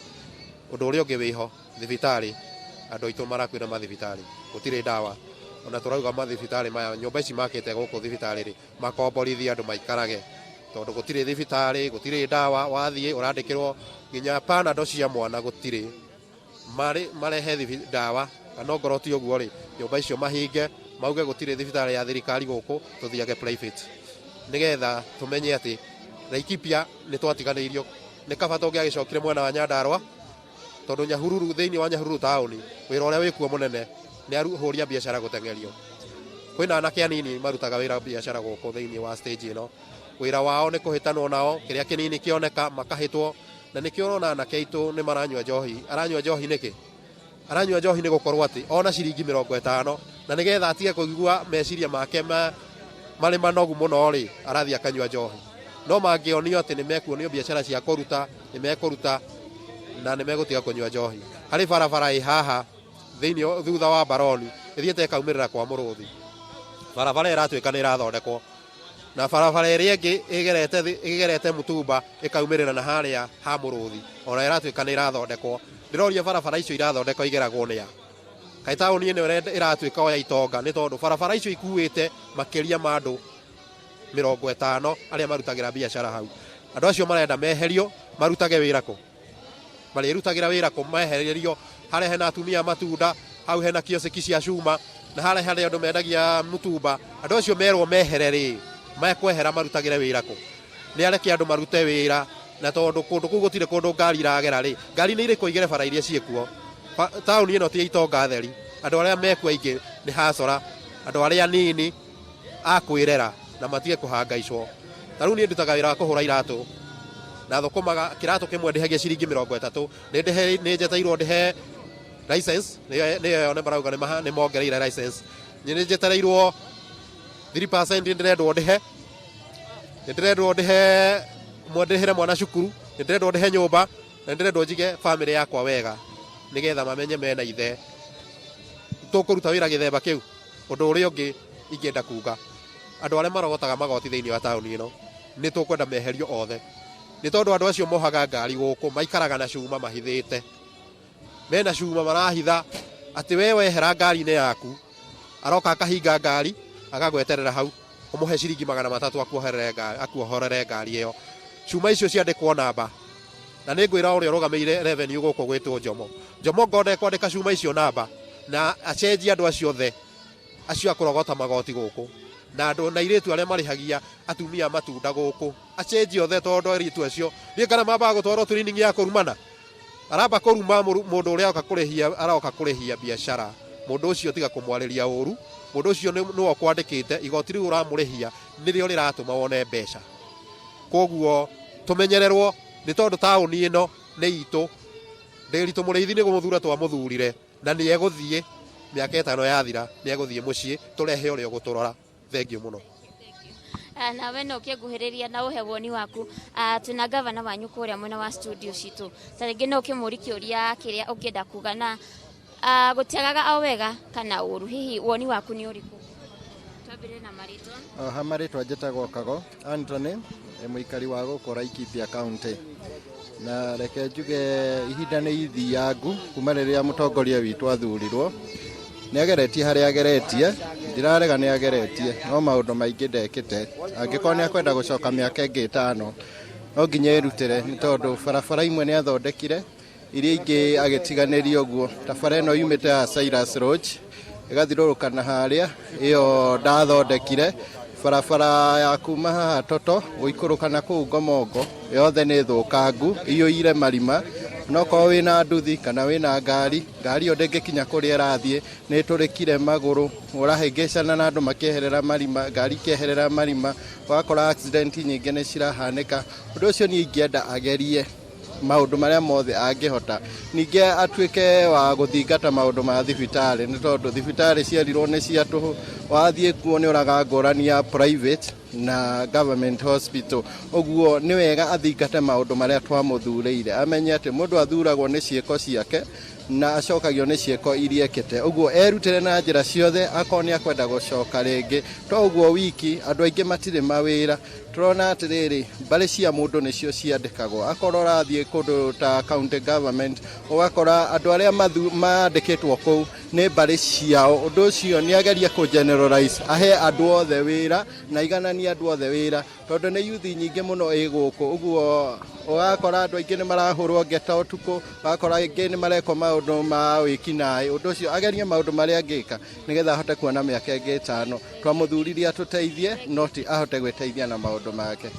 Ũndũ ũrĩa ũngĩ wĩho, thibitarĩ, andũ aitũ marakuĩra mathibitarĩ, gũtirĩ ndawa. Ona tũrauga mathibitarĩ maya, nyũmba ici makĩte gũkũ thibitarĩ rĩ, makomborithie andũ maikarage, tondũ gũtirĩ thibitarĩ, gũtirĩ ndawa, wathiĩ ũrandĩkĩrwo nginya panado cia mwana gũtirĩ. Marehe ndawa, kana ongorwo ti ũguo rĩ, nyũmba icio mahinge, mauge gũtirĩ thibitarĩ ya thirikari gũkũ, tũthiage private. Nĩgetha tũmenye atĩ Laikipia nĩ twatiganĩirio. Nĩ kaba tũngĩagĩcokire mwena wa Nyandarua, tondũ Nyahururu, thĩinĩ wa Nyahururu taũni, wĩra ũrĩa wĩkuo mũnene nĩ ahũri a biacara gũteng'erio. Kwĩna anake anini marutaga wĩra biacara gũkũ thĩinĩ wa stage ĩno. Wĩra wao nĩ kũhĩtanwo nao, kĩrĩa kĩnini kĩoneka makahĩtwo, na nĩkĩo ũrona anake aitũ nĩ maranyua njohi. Aranyua njohi nĩkĩ? Aranyua njohi nĩ gũkorwo atĩ ona ciringi 50, na nĩgetha atige kũigua meciria make marĩ manogu mũno rĩ, arathiĩ akanyua njohi. No mangĩonio atĩ nĩ mekuonio biacara cia kũruta, nĩ mekũruta na nĩ megũtiga kũnyua njohi. Harĩ barabara ĩ haha thĩinĩ thutha wa Baroni ĩthiĩte ĩkaumĩrĩra kwa Mũrũthi. Barabara ĩratuĩka nĩ ĩrathondekwo, na barabara ĩrĩa ĩngĩ ĩgerete Mutumba ĩkaumĩrĩra na harĩa ha Mũrũthi ona ĩratuĩka nĩ ĩrathondekwo. Ndĩroria barabara icio irathondekwo igeragwo nĩ a? Kaĩ taũni ĩno ĩratuĩka o ya itonga, nĩ tondũ barabara icio ikuĩte makĩria ma andũ 50 arĩa marutagĩra biacara hau. Andũ acio marenda meherio, marutage wĩra kũ? Marĩrutagĩra wĩra kũ mehererio harĩa hena atumia matunda, hau hena kiosiki cia cuma, na harĩa harĩa andũ mendagia mũtumba. Andũ acio merwo mehere rĩ, mekwehera marutagĩre wĩra kũ? Nĩ areke andũ marute wĩra, na tondũ kũndũ kũu gũtirĩ kũndũ ngari iragera rĩ, ngari nĩ irĩkũ igere bara iria ciĩkuo. Taũni ĩno ti ya itonga theri, andũ arĩa mekuo aingĩ nĩ hacora, andũ arĩa anini a kwĩrera na matige kũhangaicwo. Ta rĩu niĩ ndutaga wĩra wa kũhũra iratũ na thũkũmaga kĩratũ kĩmwe ndĩhagia ciringi 30. Nĩ njeteirwo ndĩhe license, nĩyo ĩyo nĩ marauga nĩ mongereire license. Nĩ njetereirwo 3% ndĩrendwo ndĩhe, nĩ ndĩrendwo ndĩhe ndĩhĩre mwana cukuru, nĩ ndĩrendwo ndĩhe nyũmba, na nĩ ndĩrendwo njige bamĩrĩ yakwa wega nĩgetha mamenye mena ithe. Tũkũruta wĩra gĩthemba kĩu. Ũndũ ũrĩa ũngĩ ingĩenda kuga, andũ arĩa marogotaga magoti thĩinĩ wa taũni ĩno nĩ tũkwenda meherio othe, nĩ tondũ andũ acio mohaga ngari gũkũ maikaraga na cuma mahithĩte, mena cuma marahitha atĩ we wehera ngari-inĩ yaku aroka akahinga ngari agagweterera hau ũmũhe ciringi 300 akuohorere ngari ĩyo. Cuma icio ciandĩkwo namba, na nĩ ngwĩra ũrĩa ũrũgamĩrĩire revenue gũkũ gwĩtwo Njomo. Njomo ngona ekwandĩka cuma icio namba na acenjie andũ acio othe acio akũrogota magoti gũkũ, na andũ na airĩtu arĩa marĩhagia atumia matunda gũkũ, acenjie othe, tondũ airĩtu acio ndiũĩ kana mambaga gũtwarwo training ya kũrumana. Aramba kũruma mũndũ ũrĩa oka kũrĩhia, aroka kũrĩhia biacara, mũndũ ũcio tiga kũmwarĩria ũru, mũndũ ũcio nĩwe ũkwandĩkĩte, igoti rĩu ũramũrĩhia nĩrĩo rĩratũma wone mbeca. Koguo tũmenyererwo, nĩ tondũ taũni ĩno nĩ itũ. Ndĩritũ Mũrĩithi nĩ gũmũthura twamũthurire, na nĩ egũthiĩ mĩaka 5 yathira, nĩ egũthiĩ mũciĩ, tũrehe ũrĩa ũgũtũrora. Thengiũ mũno. Nawe no ũkĩnguhĩrĩria na ũhe woni waku. Twĩna gavana wanyu kũrĩa mwena wa studio citũ, ta rĩngĩ no ũkĩmũri kĩũria kĩrĩa ũngĩenda kuga, na gũtiagaga o wega kana ũru, hihi woni waku nĩ ũrĩkũ? Twambĩrĩrie na marĩtwa. Ha marĩtwa njĩtagwo Kago Anthony, nĩ mũikari wa gũkũ Laikipia County. Na reke njuge ihinda nĩ ithiangu kuma rĩrĩa mũtongoria witũ athurirwo. Nĩ ageretie harĩa ageretie, ndirarega nĩ ageretie, no maũndũ maingĩ ndekĩte. Angĩkorwo nĩ akwenda gũcoka mĩaka ĩngĩ 5, no nginya erutĩre, nĩ tondũ barabara imwe nĩ athondekire, iria ingĩ agĩtiganĩria ũguo. Ta bara ĩno yumĩte ya Cyrus Lodge ĩgathirũrũka na harĩa, ĩyo ndathondekire. Barabara ya kuma haha Toto gũikũrũka na kũu Ngomongo yothe nĩ thũkangu, iyũire marima. No korwo wĩna nduthi kana wĩna ngari, ngari ĩyo ndĩngĩkinya kũrĩa ĩrathiĩ, nĩ ĩtũrĩkire magũrũ, ũrahĩngĩcana na andũ makĩeherera marima, ngari ikĩeherera marima, ũgakora accident nyingĩ nĩ cirahanĩka. Ũndũ ũcio niĩ ingĩenda agerie maũndũ marĩa mothe angĩhota. Ningĩ atuĩke wa gũthingata maũndũ ma thibitarĩ, nĩ tondũ thibitarĩ cierirwo nĩ cia tũhũ. Wathiĩ kuo nĩ ũraga ngũrani ya private na government hospital. Ũguo nĩ wega athingate maũndũ marĩa twamũthurĩire, amenye atĩ mũndũ athuragwo nĩ ciĩko ciake na acokagio nĩ ciĩko iria ekĩte. Ũguo erutĩre na njĩra ciothe akorwo nĩ akwenda gũcoka rĩngĩ. To ũguo wiki, andũ aingĩ matirĩ mawĩra. Tũrona atĩrĩrĩ, mbarĩ cia mũndũ nĩcio ciandĩkagwo. Akorwo ũrathiĩ kũndũ ta county government, ũgakora andũ arĩa mandĩkĩtwo kũu nĩ mbarĩ ciao. Ũndũ ũcio nĩ agerie kũ generalize, ahe andũ othe wĩra na aigananie andũ othe wĩra, tondũ nĩ yuthi nyingĩ mũno ĩ gũkũ. Ũguo ũgakora andũ aingĩ nĩ marahũrwo ngeta ũtukũ, ũgakora aingĩ nĩ marekwo maũndũ ma wĩkinaĩ. Ũndũ ũcio agerie maũndũ marĩa angĩka nĩgetha ahote kuona mĩaka ĩngĩ 5. Twamũthuririe atũteithie, no ti ahote gwĩteithia na maũndũ make.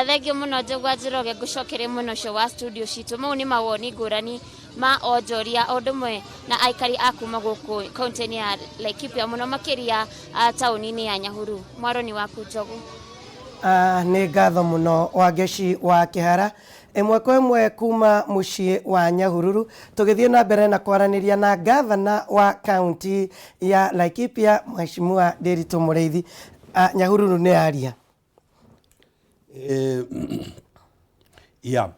Thengiũ mũno Njũgũa Njoroge, ngũcokerie mwena ũcio wa studio citũ. Mau nĩ mawoni ngũrani ma onjoria o ũndũ ũmwe na aikari a kuma gũkũ kaunti-inĩ ya Laikipia, mũno makĩria taũni-inĩ ya Nyahururu. Mwaro nĩ waku Njogu. Nĩ ngatho mũno Wangeci wa Kĩhara, ĩmwe kwa ĩmwe kuma mũciĩ wa Nyahururu, tũgĩthiĩ na mbere na kwaranĩria na gavana wa kaunti ya Laikipia Mheshimiwa Ndiritu Mũrĩithi. Nyahururu nĩ yaria. Ya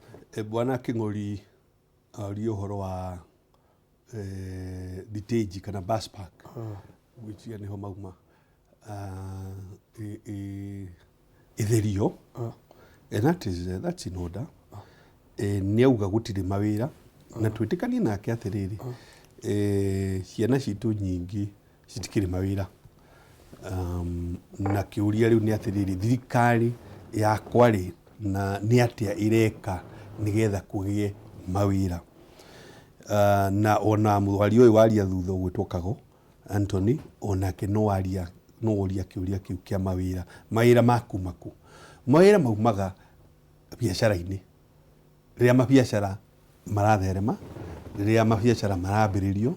Bwana Kĩng'ori aria ũhoro wa thitĩnji kana bus park, gwĩciria nĩho mauma, ĩtherio, and that's in order. Nĩ auga gũtirĩ mawĩra, na twĩtĩkanie nake atĩrĩrĩ, ciana citũ nyingĩ citikĩrĩ mawĩra. Na kĩũria rĩu nĩ atĩrĩrĩ, thirikari yakwa rĩ, na nĩ atĩa ĩreka nĩgetha kũgĩe mawĩra? Na ona mwaria ũyũ waria thutha ũgwĩtwo Kago Anthony, onake no aria, no oria kĩũria kĩu kĩa mawĩra, mawĩra maku maku. Mawĩra maumaga biacara-inĩ. Rĩrĩa mabiacara maratherema, rĩrĩa mabiacara marambĩrĩrio,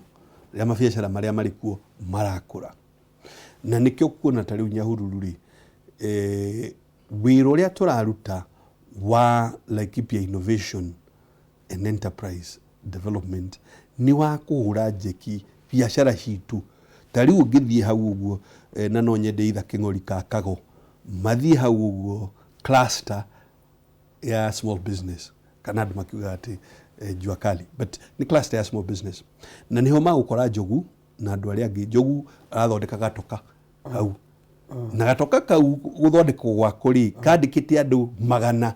rĩrĩa mabiacara marĩa marĩ kuo marakũra. Na nĩkĩo kuona ta rĩu Nyahururu rĩ, eh, wĩra ũrĩa tũraruta wa Laikipia Innovation and Enterprise Development nĩ wa kũhũra njeki biacara citũ. Ta rĩu ũngĩthiĩ hau ũguo eh, na no nyende itha kĩng'ori ka Kago mathiĩ hau ũguo cluster ya small business kana andũ makiugaga atĩ eh, jua kali but nĩ cluster ya small business na nĩho magũkora Njogu na andũ arĩa angĩ. Njogu arathondeka gatoka hau na gatoka kau gũthondekwo gwako rĩ kandĩkĩte andũ magana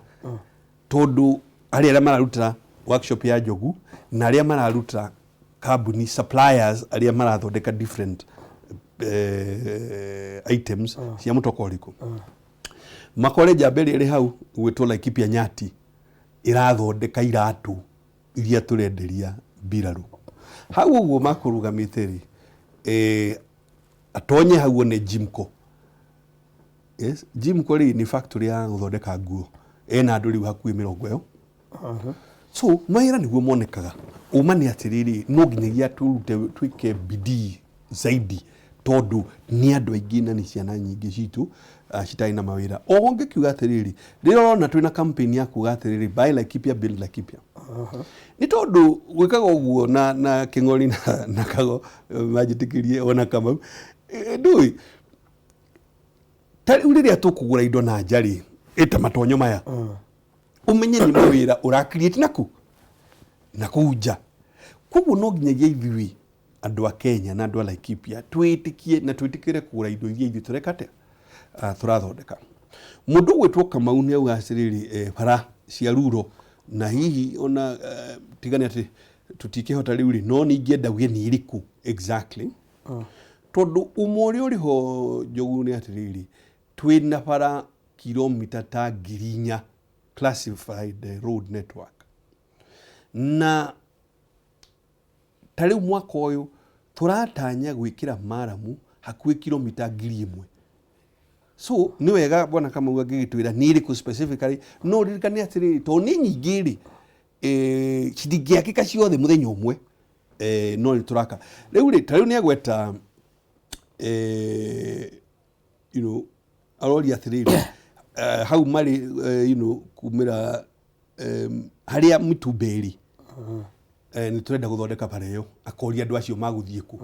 tondũ harĩ arĩa mararuta workshop ya Njogu na arĩa mararuta kambuni suppliers arĩa marathondeka different items cia mũtoka ũrĩkũ. Makore njamba ĩrĩa ĩrĩ hau gwĩtwo Laikipia Nyati ĩrathondeka iratũ iria tũrenderia mbirarũ hau ũguo makũrũgamĩte rĩ, atonye hau one Jimco. Yes, Jimco rĩ nĩ factory ya gũthondeka nguo ena andũ rĩu hakuhĩ mĩrongo ĩyo. So mawĩra nĩguo monekaga. Ũma nĩ atĩrĩrĩ, no nginyagia tũrute twĩke bidii zaidi tondũ nĩ andũ aingĩ na nĩ ciana nyingĩ citũ citarĩ na mawĩra. Oho ngĩkiuga atĩrĩrĩ, rĩrĩa ũrona twĩna campaign ya kuga atĩrĩrĩ, buy Laikipia, build Laikipia, nĩ tondũ gwĩkaga ũguo na Kĩng'ori na Kago manjĩtĩkĩrie ona Kamau, ndũĩ ta rĩu rĩrĩa tũkũgũra indo na nja rĩ, ĩta matonyo maya, ũmenye nĩ mawĩra ũra create naku na kũu nja. Koguo no nginyagia ithuĩ andũ a Kenya na andũ a Laikipia twĩtĩkie na twĩtĩkĩre kũgũra indo iria ithuĩ tũreka atĩa, tũrathondeka. Mũndũ ũgwĩtwo Kamau nĩ auga atĩrĩrĩ, bara cia ruro na hihi ona tigane atĩ tũtikĩhota rĩu rĩ, no nĩ ingĩenda uge nĩ ĩrĩkũ exactly, tondũ ũma ũrĩa ũrĩ ho Njogu nĩ atĩrĩrĩ, twĩna bara kilomita ta 4,000 classified road network, na ta rĩu mwaka ũyũ tũratanya gwĩkĩra maramu hakuhĩ kilomita 1,000. So nĩ wega bwana Kamau angĩgĩtwĩra nĩ ĩrĩkũ specifically, no ririkane atĩrĩrĩ, tondũ nĩ nyingĩ rĩ, citingĩakĩka ciothe mũthenya ũmwe, no nĩ tũraka rĩu rĩ. Ta rĩu nĩ agweta aroria atĩrĩrĩ, hau marĩ kumĩra harĩa mĩtumba ĩrĩ, nĩ tũrenda gũthondeka bara ĩyo, akoria andũ acio magũthiĩ kũ.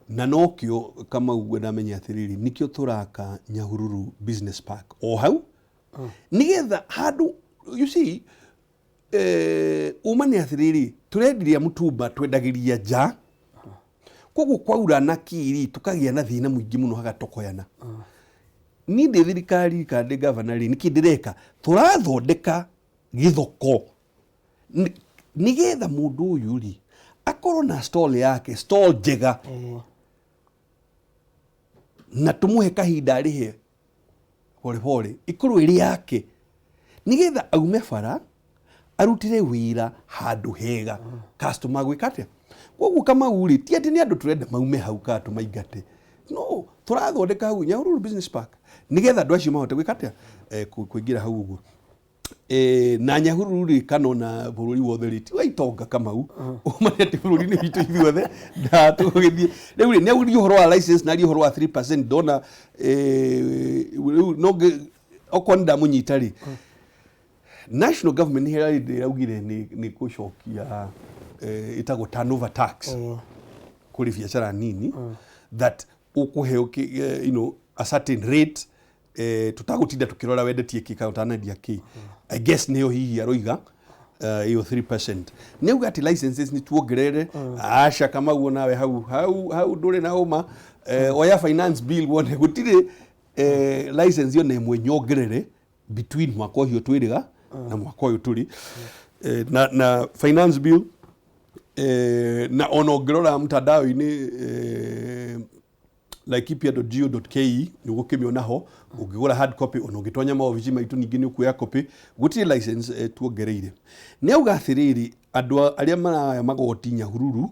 Na nokĩo Kamau ngwenda amenye atĩrĩrĩ, nĩkĩo tũraka Nyahururu Business Park o hau nĩgetha handũ, you see, uma nĩ atĩrĩrĩ, tũrendiria mũtumba twendagĩria nja, koguo kwaura na kiri tũkagĩa na thĩna mũingĩ mũno hagatokoyana. Niĩ ndĩ thirikari kana ndĩ gavana rĩ, nĩkĩ ndĩreka? Tũrathondeka gĩthoko nĩgetha mũndũ ũyũ rĩ akorwo na stall yake, stall njega, na tũmũhe kahinda arĩhe pole ikorwo ĩrĩ yake nĩgetha aume bara arutĩre wĩra handũ hega customer gwĩka atĩa. Koguo Kamau rĩ, ti atĩ nĩ andũ tũrenda maume hau kana tũmaingate, no tũrathondeka hau Nyahururu Business Park nĩgetha andũ acio mahote gwĩka atĩa, kũingĩra hau ũguo. Na Nyahururu rĩ, kana ona bũrũri wothe rĩ, ti wa itonga Kamau, ũma nĩ atĩ bũrũri-inĩ witũ ithuothe na tũgĩthiĩ rĩu rĩ, nĩ auririe ũhoro wa license na aria ũhoro wa 3%. Ndona rĩu no okorwo nĩ ndamũnyita rĩ, national government nĩ ĩraugire nĩ gũcokia ĩtagwo turnover tax kũrĩ biacara nini, that ũkũheo a certain rate, tũtagũtinda tũkĩrora wendetie kĩ kana ũtanendia kĩ. I guess nĩyo hihi aroiga ĩyo 3%. Nĩ auga atĩ licenses nĩ tuongerere. Aca Kamau, nawe hau hau hau ndũrĩ na ũma. Oya finance bill wone gũtirĩ license yona ĩmwe nyongerere between mwaka ũcio twĩrĩga na mwaka ũyũ tũrĩ. Na finance bill, na ona ũngĩrora mtandao-inĩ, laikipia.go.ke, nĩ ũgũkĩmĩona ho. Ũngĩgũra hard copy, ona ũngĩtonya maobici maitũ ningĩ nĩ ũkuoya copy. Gũtirĩ license tuongereire. Nĩ auga atĩrĩrĩ, andũ arĩa maraya magoti Nyahururu.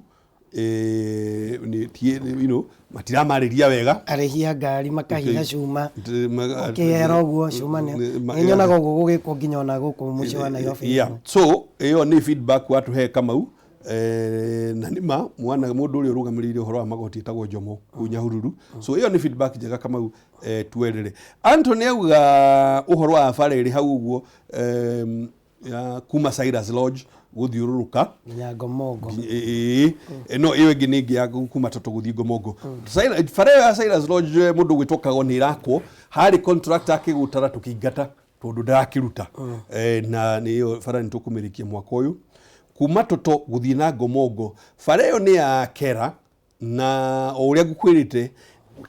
Matiramarĩria wega. Arĩhi a ngari makahitha cuma. Ũkĩhera ũguo cuma nĩ nyonaga ũguo gũgĩkwo nginya ona gũkũ mũciĩ wa Nairobi. Yeah. So ĩyo nĩ feedback watũhe, Kamau, na nĩma mwana mũndũ ũrĩa ũrũgamĩrĩire ũhoro wa magoti etagwo Jomo kũu Nyahururu. So ĩyo nĩ feedback njega, Kamau, twerere. Anthony auga ũhoro wa bara ĩrĩ hau ũguo ya kuma Cyrus Lodge gũthiũrũrũka nginya Ngomongo. Ĩĩ, no ĩyo ĩngĩ nĩ ĩngĩ ya kuma Toto gũthiĩ Ngomongo. Bara ĩyo ya Cyrus Lodge, mũndũ gwĩtwo Kago, nĩ ĩrakwo. Harĩ contractor akĩgũtara, tũkĩingata tondũ ndarakĩruta. Na nĩyo bara nĩ tũkũmĩrĩkia mwaka ũyũ. Kuma Toto gũthiĩ na Ngomongo, bara ĩyo nĩ ya Kera, na o ũrĩa ngũkwĩrĩte,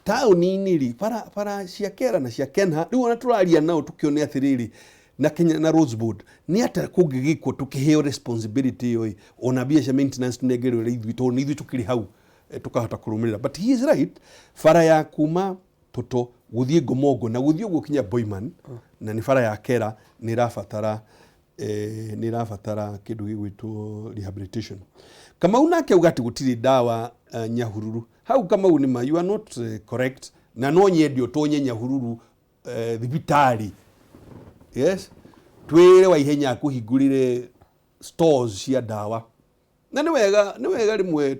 taũni-inĩ rĩ, bara cia Kera na cia Kenha rĩu ona tũraria nao tũkĩone atĩrĩrĩ, na Kenya na Roads Board nĩ atĩa kũngĩgĩkwo tũkĩheo responsibility ĩyo ĩ, ona mbia cia maintenance tũnengerwo ithuĩ, tondũ nĩ ithuĩ tũkĩrĩ hau, tũkahota kũrũmĩrĩra. But he is right, bara ya kuma Toto gũthiĩ Ngomongo na gũthiĩ ũguo kinya Boiman, na nĩ bara ya Kera, nĩ ĩrabatara kĩndũ gĩgwĩtwo rehabilitation. Kamau nake auga atĩ gũtirĩ ndawa Nyahururu. Hau, Kamau, nĩ ma you are not correct, na no nyende ũtonye Nyahururu thibitarĩ, yes, twĩre Waihenya akũhingũrĩre stores cia ndawa. Na nĩ wega rĩmwe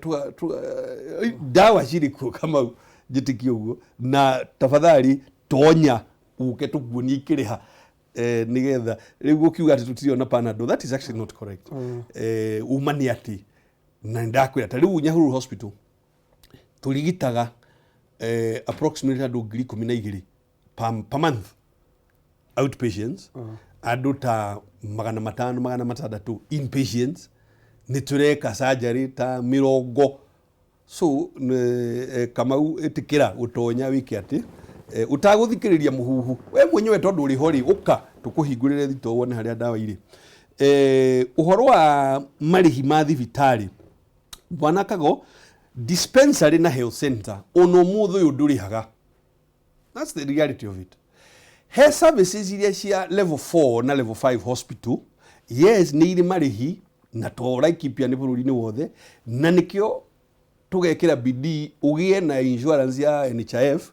ndawa cirĩ kuo, Kamau, njĩtĩkie ũguo. Na tafadhali tonya ũke tũkuonie ikĩrĩha, nĩgetha rĩu gũkiuga atĩ tũtirĩ ona Panadol, that is actually not correct. Uma nĩ atĩ na nĩndakwĩra, ta rĩu Nyahururu Hospital tũrigitaga approximately andũ 12,000 per month outpatients, andũ ta 500, 600 inpatients, nĩ tũreka surgery ta 40. So Kamau, ĩtĩkĩra gũtonya wĩke atĩ ũtagũthikĩrĩria mũhuhu we mwenyewe, tondũ ũrĩ ho rĩ, ũka tũkũhingũrĩre thito wone harĩa ndawa irĩ. Ũhoro wa marĩhi ma thibitarĩ, Bwana Kago, dispensary na health center ona ũmũthĩ ũyũ ndũrĩhaga. That's the reality of it. He services iria cia level 4 na level 5 hospital, yes, nĩ irĩ marĩhi, na to Laikipia, nĩ bũrũri-inĩ wothe, na nĩkĩo tũgekĩra bidii ũgĩe na insurance ya NHIF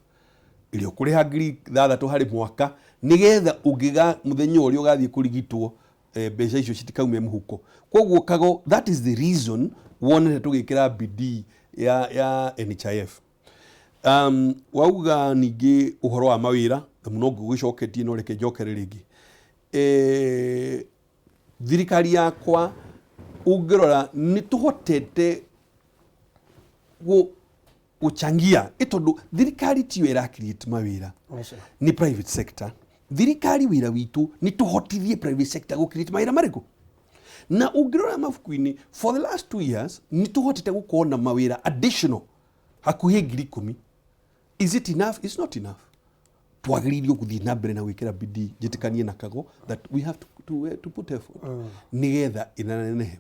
ĩrĩa ũkũrĩha 6,000 harĩ mwaka, nĩgetha ũngĩga mũthenya ũrĩa ũgathiĩ kũrigitwo, mbeca icio citikaume mũhuko. Koguo Kago, that is the reason wonete tũgĩkĩra bidii ya NHIF. Wauga ningĩ ũhoro wa mawĩra, na mũno ngũgĩcoketie, no reke njokere rĩngĩ. Thirikari yakwa, ũngĩrora, nĩ tũhotete gũchangia, ĩ tondũ thirikari tiyo ĩra create mawĩra, nĩ private sector. Thirikari wĩra witũ nĩ tũhotithie private sector gũ create mawĩra marĩkũ. Na ũngĩrora mabuku-inĩ, for the last 2 years nĩ tũhotete gũkorwo na mawĩra additional hakuhĩ 10,000. Is it enough? It's not enough. Twagĩrĩirwo gũthiĩ na mbere na gwĩkĩra bidii. Njĩtĩkanie na Kago that we have to put effort nĩgetha ĩnenehe.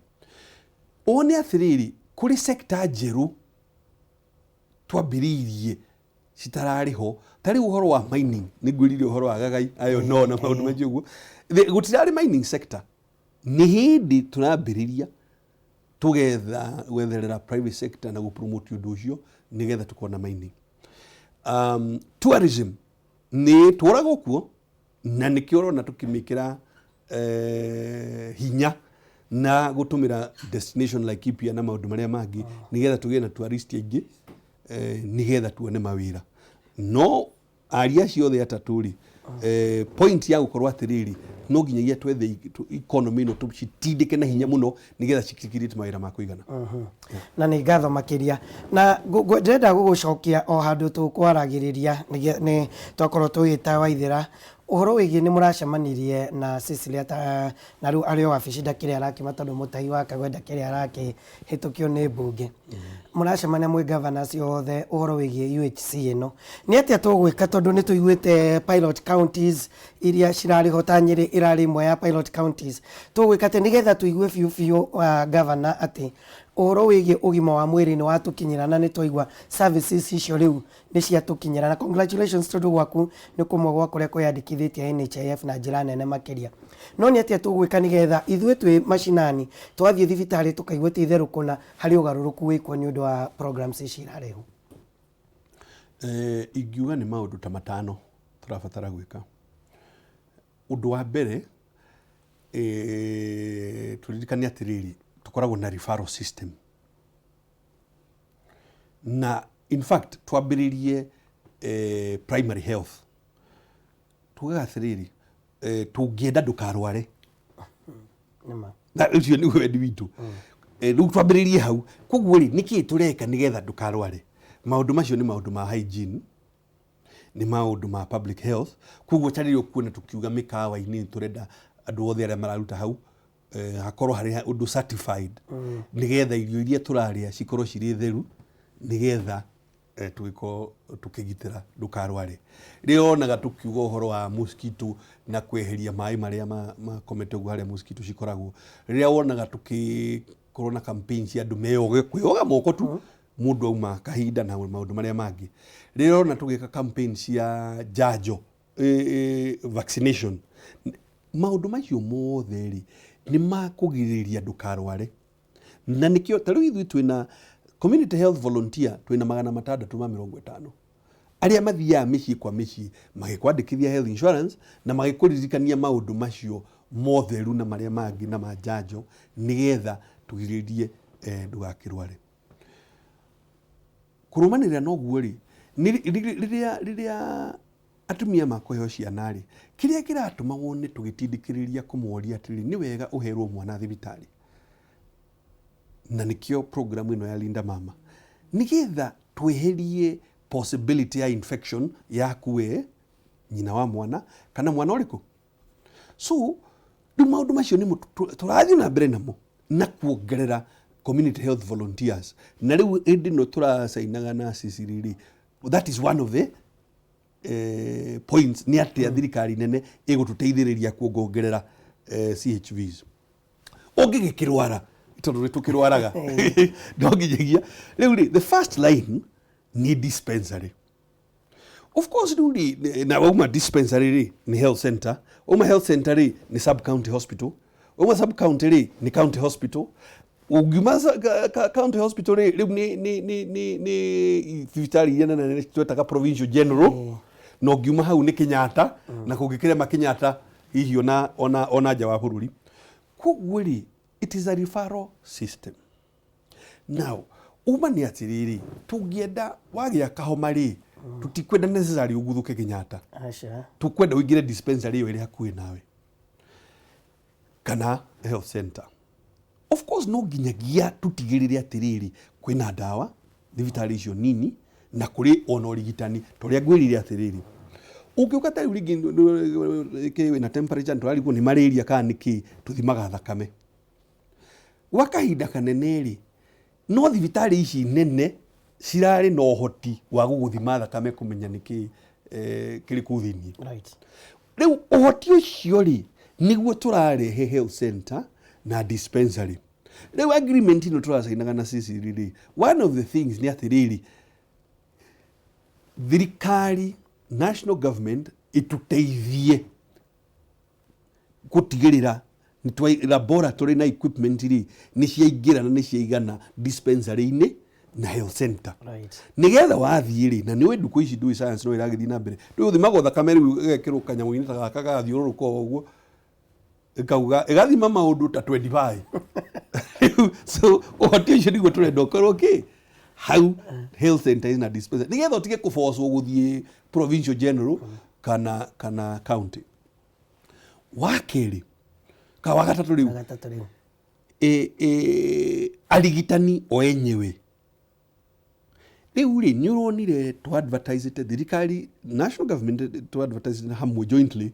One atĩrĩrĩ, kũrĩ sector njerũ twambĩrĩirie citararĩ ho, ta rĩu ũhoro wa mining. Nĩ ngwĩrire ũhoro wa Gagai ayo no na maũndũ maingĩ ũguo. Gũtirarĩ mining sector. Nĩ hĩndĩ tũrambĩrĩria tũgetha gwetherera private sector na gũpromote ũndũ ũcio nĩgetha tũkorwo na mining. Tourism nĩ tũragwo kuo, na nĩkĩo ũrona tũkĩmĩkĩra hinya na gũtũmĩra destination Laikipia na maũndũ marĩa mangĩ, nĩgetha tũgĩe na tourist aingĩ, nĩgetha tuone mawĩra. No aria acio othe atatũ rĩ, point ya gũkorwo atĩrĩrĩ, no nginyagia twethe economy ĩno tũcitindĩke na hinya mũno nĩgetha cikirĩte mawĩra ma kũigana. Na nĩ ngatho makĩria, na ndĩrenda gũgũcokia o handũ tũkwaragĩrĩria nĩ twakorwo tũgĩta Waithĩra ũhoro wĩgiĩ nĩ mũracemanirie na Cecilia ta na rĩu arĩ o wabici, ndakĩrĩ arakiuma tondũ mũtahi wa Kagwe ndakĩrĩ arakĩhĩtũkio nĩ mbunge. Mũracemania mwĩ governors othe ũhoro wĩgiĩ UHC ĩno, nĩ atĩa tũgwĩka? Tondũ nĩ tũiguĩte pilot counties iria cirarĩ ho, ta Nyĩrĩ ĩrarĩ ĩmwe ya pilot counties. Tũgwĩka atĩa nĩgetha tũigue biũ biũ, governor, atĩ Ũhoro wĩgiĩ ũgima wa mwĩrĩ nĩ watũkinyĩra na nĩ twaigua services icio rĩu nĩ ciatũkinyĩra, na congratulations tondũ gwaku nĩ kũmwe gwa kũrĩa kwĩyandĩkithĩtie NHIF na njĩra nene makĩria. No nĩ atĩa tũgwĩka nĩgetha ithuĩ twĩ macinani twathiĩ thibitarĩ tũkaigua ti itherũ kũna harĩ ũgarũrũku wĩkuo nĩ ũndũ wa programs ici irarehwo? Ingiuga nĩ maũndũ ta matano tũrabatara gwĩka. Ũndũ wa mbere, tũririkane atĩrĩrĩ, tũkoragwo na referral system. Na in fact twambĩrĩrie primary health. Tugaga atĩrĩrĩ, tũngĩenda ndũkarware. Nĩma. Na ũcio nĩguo wendi witũ. Rĩu twambĩrĩrie hau. Koguo rĩ, nĩkĩĩ tũreka nĩgetha ndũkarware? Maũndũ macio nĩ maũndũ ma hygiene, nĩ maũndũ ma public health. Koguo ta rĩrĩa ũkuona tũkiuga mĩkawa-inĩ tũrenda andũ othe arĩa mararuta hau, hakorwo harĩ ũndũ certified, nĩgetha irio iria tũrarĩa cikorwo cirĩ theru, nĩgetha tũgĩkorwo tũkĩgitĩra ndũkarware. Rĩrĩa wonaga tũkiuga ũhoro wa mosquito na kweheria maĩ marĩa makomete ũguo harĩa mosquito cikoragwo, rĩrĩa wonaga tũgĩkorwo na campaign cia andũ meyoge, kwĩyoga moko tu mũndũ auma kahinda na maũndũ marĩa mangĩ. Rĩrĩa ũrona tũgĩka campaign cia njanjo, vaccination, maũndũ macio mothe rĩ, nĩ ma kũgirĩrĩria ndũkarware. Na nĩkĩo ta rĩu ithuĩ twĩna community health volunteer twĩna 650 arĩa mathiaga mĩciĩ kwa mĩciĩ magĩkwandĩkithia health insurance na magĩkũririkania maũndũ macio motheru na marĩa mangĩ na ma njanjo, nĩgetha tũgirĩrĩrie ndũgakĩrware. Kũrũmanĩrĩra na ũguo rĩ, rĩrĩa atumia makũheo ciana rĩ, kĩrĩa kĩratũma wone tũgĩtindĩkĩrĩria kũmoria atĩrĩrĩ, nĩ wega ũherwo mwana thibitarĩ, na nĩkĩo program ĩno ya Linda Mama, nĩgetha tweherie possibility ya infection yaku we nyina wa mwana kana mwana ũrĩkũ. So rĩu maũndũ macio nĩmo tũrathiĩ na mbere namo na kuongerera community health volunteers. Na rĩu hĩndĩ ĩno tũracainaga na Sicily rĩ, that is one of the points, nĩ atĩa thirikari nene ĩgũtũteithĩrĩria kuongongerera CHVs. Ũngĩgĩkĩrwara, tondũ nĩ tũkĩrwaraga, no nginyagia rĩu rĩ, the first line nĩ dispensary. Of course rĩu rĩ, na wauma dispensary rĩ, nĩ health center, wauma health center rĩ, nĩ sub county hospital, wauma sub county rĩ, nĩ county hospital, ũngiuma county hospital rĩ, rĩu nĩ thibitarĩ iria nene nene twetaga provincial general, na ũngiuma hau nĩ Kenyatta, na kũngĩkĩrema Kenyatta hihi ona nja wa bũrũri. Koguo rĩ, it is a referral system. Now, uma nĩ atĩrĩrĩ, tũngĩenda wagĩa kahoma rĩ, tũtikwenda necessarily ũguthũke Kenyatta. Aca. Tũkwenda ũingĩre dispensary ĩyo ĩrĩ hakuhĩ nawe kana health center. Of course no nginyagia tũtigĩrĩre atĩrĩrĩ, kwĩna ndawa thibitarĩ icio nini na kũrĩ ona ũrigitani. Ta ũrĩa ngwĩrire atĩrĩrĩ, ũngĩũka ta rĩu rĩngĩ wĩna temperature, tũrarigwo nĩ malaria kana nĩ kĩ, tũthimaga thakame. Gwa kahinda kanene rĩ, no thibitarĩ ici nene cirarĩ na ũhoti wa gũgũthima thakame kũmenya nĩkĩ kĩrĩ kũu thĩinĩ. Rĩu ũhoti ũcio rĩ, nĩguo tũrarehe health center na dispensary. Rĩu agreement ĩno tũracainaga na Sicily rĩ, one of the things nĩ atĩrĩrĩ, thirikari, national government ĩtũteithie gũtigĩrĩra laboratory na equipment rĩ nĩ ciaingĩra na nĩ ciaigana dispensary-inĩ na health center. Nĩgetha wathiĩ rĩ, na nĩũĩ ndukũ ici ndũĩ science no ĩragĩthiĩ na mbere, ndũĩ ũthimagwo thakame rĩu ĩgekĩrwo kanyamũ-inĩ ta gaka gagathiũrũrũka o ũguo, ĩkauga ĩgathima maũndũ ta 25. So ũhoti ũcio nĩguo tũrenda ũkorwo kĩ hau health center na dispensary, nĩgetha ũtige kũbocwo gũthiĩ provincial general kana county. Wa kerĩ ka wa gatatũ rĩu, Gatatũ rĩu. Arigitani o enyewe rĩu rĩ, nĩ ũronire tũ advertisete thirikari, national government tũ advertise hamwe jointly,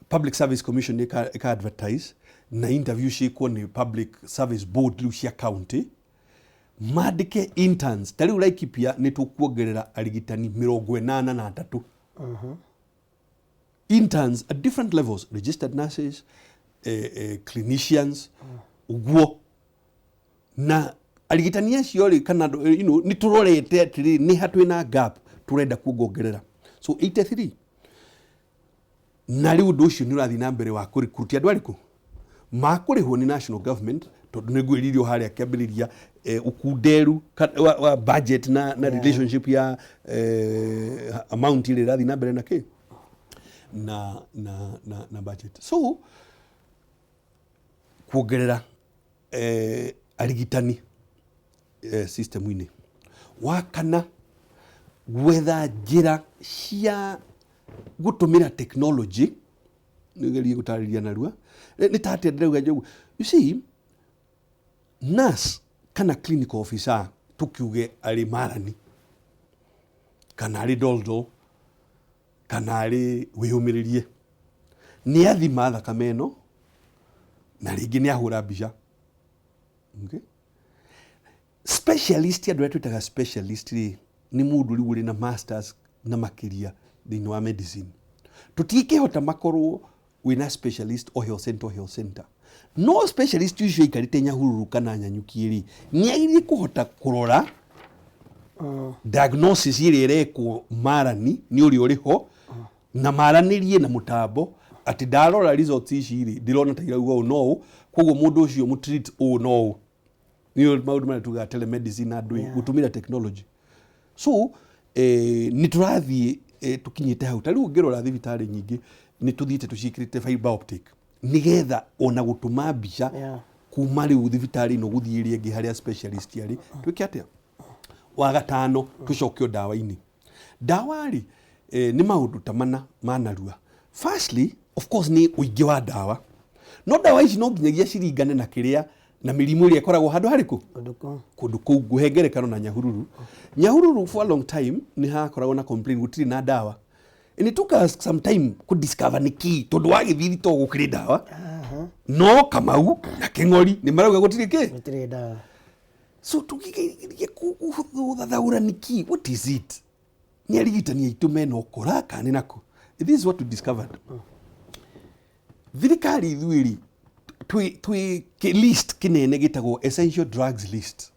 Public Service Commission ĩka advertise na interview ciĩkwo nĩ Public Service Board rĩu cia county, mandĩke interns. Ta rĩu Laikipia nĩ tũkuongerera arigitani 83 interns at different levels, registered nurses, clinicians, ũguo. Na Arigitani acio rĩ, kana andũ, nĩ tũrorete atĩrĩrĩ, nĩ ha twĩna gap tũrenda kuongongerera. So 83. Na rĩu ũndũ ũcio nĩ ũrathiĩ na mbere wa kũrikuruti andũ arĩkũ makũrĩhwo nĩ national government, tondũ nĩ ngwĩrire o harĩa kĩambĩrĩria, ũkunderu wa budget na relationship ya amount ĩrĩa ĩrathiĩ na mbere na kĩ na budget. So kuongerera arigitani system-inĩ. Wa kana, gwetha njĩra cia gũtũmĩra technology. Nĩgerie gũtarĩria narua nĩ ta atĩa ndĩrauga njogu. You see, nurse kana clinical officer, tukiuge arĩ Marani kana arĩ Doldol kana arĩ Wĩyũmĩrĩrie, nĩ athima thakame ĩno na rĩngĩ nĩ ahũra mbica, okay? Specialist, andũ arĩa twĩtaga specialist rĩ, nĩ mũndũ rĩu ũrĩ na masters na makĩria thĩinĩ wa medicine. Tũtingĩhota makorwo wĩna specialist o health center, o health center, no specialist ũcio aikarĩte Nyahururu kana Nyanyuki rĩ, nĩ agĩrĩire kũhota kũrora diagnosis ĩrĩa ĩrekwo Marani nĩ ũrĩa ũrĩ ho, na maranĩrie na mũtambo atĩ ndarora results ici rĩ, ndĩrona ta irauga ũũ no ũũ, koguo mũndũ ũcio mũtreat ũũ no ũũ. Nĩyo maũndũ marĩa tugaga telemedicine na andũ gũtũmĩra technology. So nĩ tũrathiĩ tũkinyĩte hau. Ta rĩu ũngĩrora thibitarĩ nyingĩ, nĩ tũthiĩte tũciĩkĩrĩte fiber optic, nĩgetha ona gũtũma mbica kuma rĩu thibitarĩ ĩno gũthiĩ ĩrĩa ĩngĩ harĩa specialist arĩ, twĩke atĩa. Wa gatano, tũcoke o ndawa-inĩ. Ndawa rĩ, nĩ maũndũ ta mana ma narua. Firstly, of course, nĩ ũingĩ wa ndawa, no ndawa ici no nginyagia ciringane na kĩrĩa na mĩrimũ ĩrĩa ĩkoragwo handũ harĩkũ. Kũndũ kũu. Kũndũ kũu. Ngũhe ngerekano na Nyahururu. Nyahururu for a long time nĩ hakoragwo na complain gũtirĩ na ndawa, and it took us some time kũ discover nĩ kĩ, tondũ wagĩthiĩ thito gũkĩrĩ ndawa, no Kamau na Kĩng'ori nĩ marauga gũtirĩ kĩ. Gũtirĩ ndawa. So tũkĩgeria gũthathaũra nĩkĩ, what is it, nĩ arigitani aitũ mena ũkora kana nĩ nako. This is what we discovered. Thirikari ithuĩ rĩ, twĩ list kĩnene gĩtagwo essential drugs list,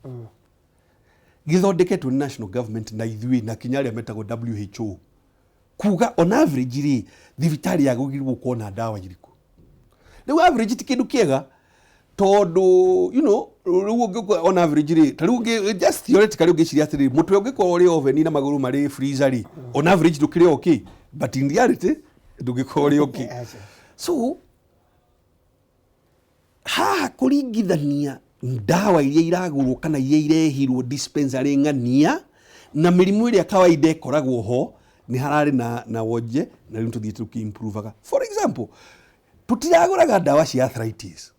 gĩthondeketwo nĩ national government na ithuĩ na kinya arĩa metagwo WHO, kuga on average rĩ, thibitarĩ yagĩrĩirwo gũkorwo na ndawa irĩkũ. Rĩu average ti kĩndũ kĩega, tondũ rĩu ũngĩkorwo on average rĩ, ta rĩu just theoretically ũngĩciria atĩrĩrĩ, mũtwe ũngĩkorwo ũrĩ oven na magũrũ marĩ freezer rĩ, on average ndũkĩrĩ okay, but in reality ndũngĩkorwo ũrĩ okay. Aca. So haha kũringithania ndawa iria iragũrwo kana iria irehirwo dispensary ng'ania na mĩrimũ ĩrĩa kawaida ĩkoragwo ho, nĩ hararĩ na wonje, na rĩu tũthiĩte tũkĩ-improvaga. For example, tũtiragũraga ndawa cia arthritis,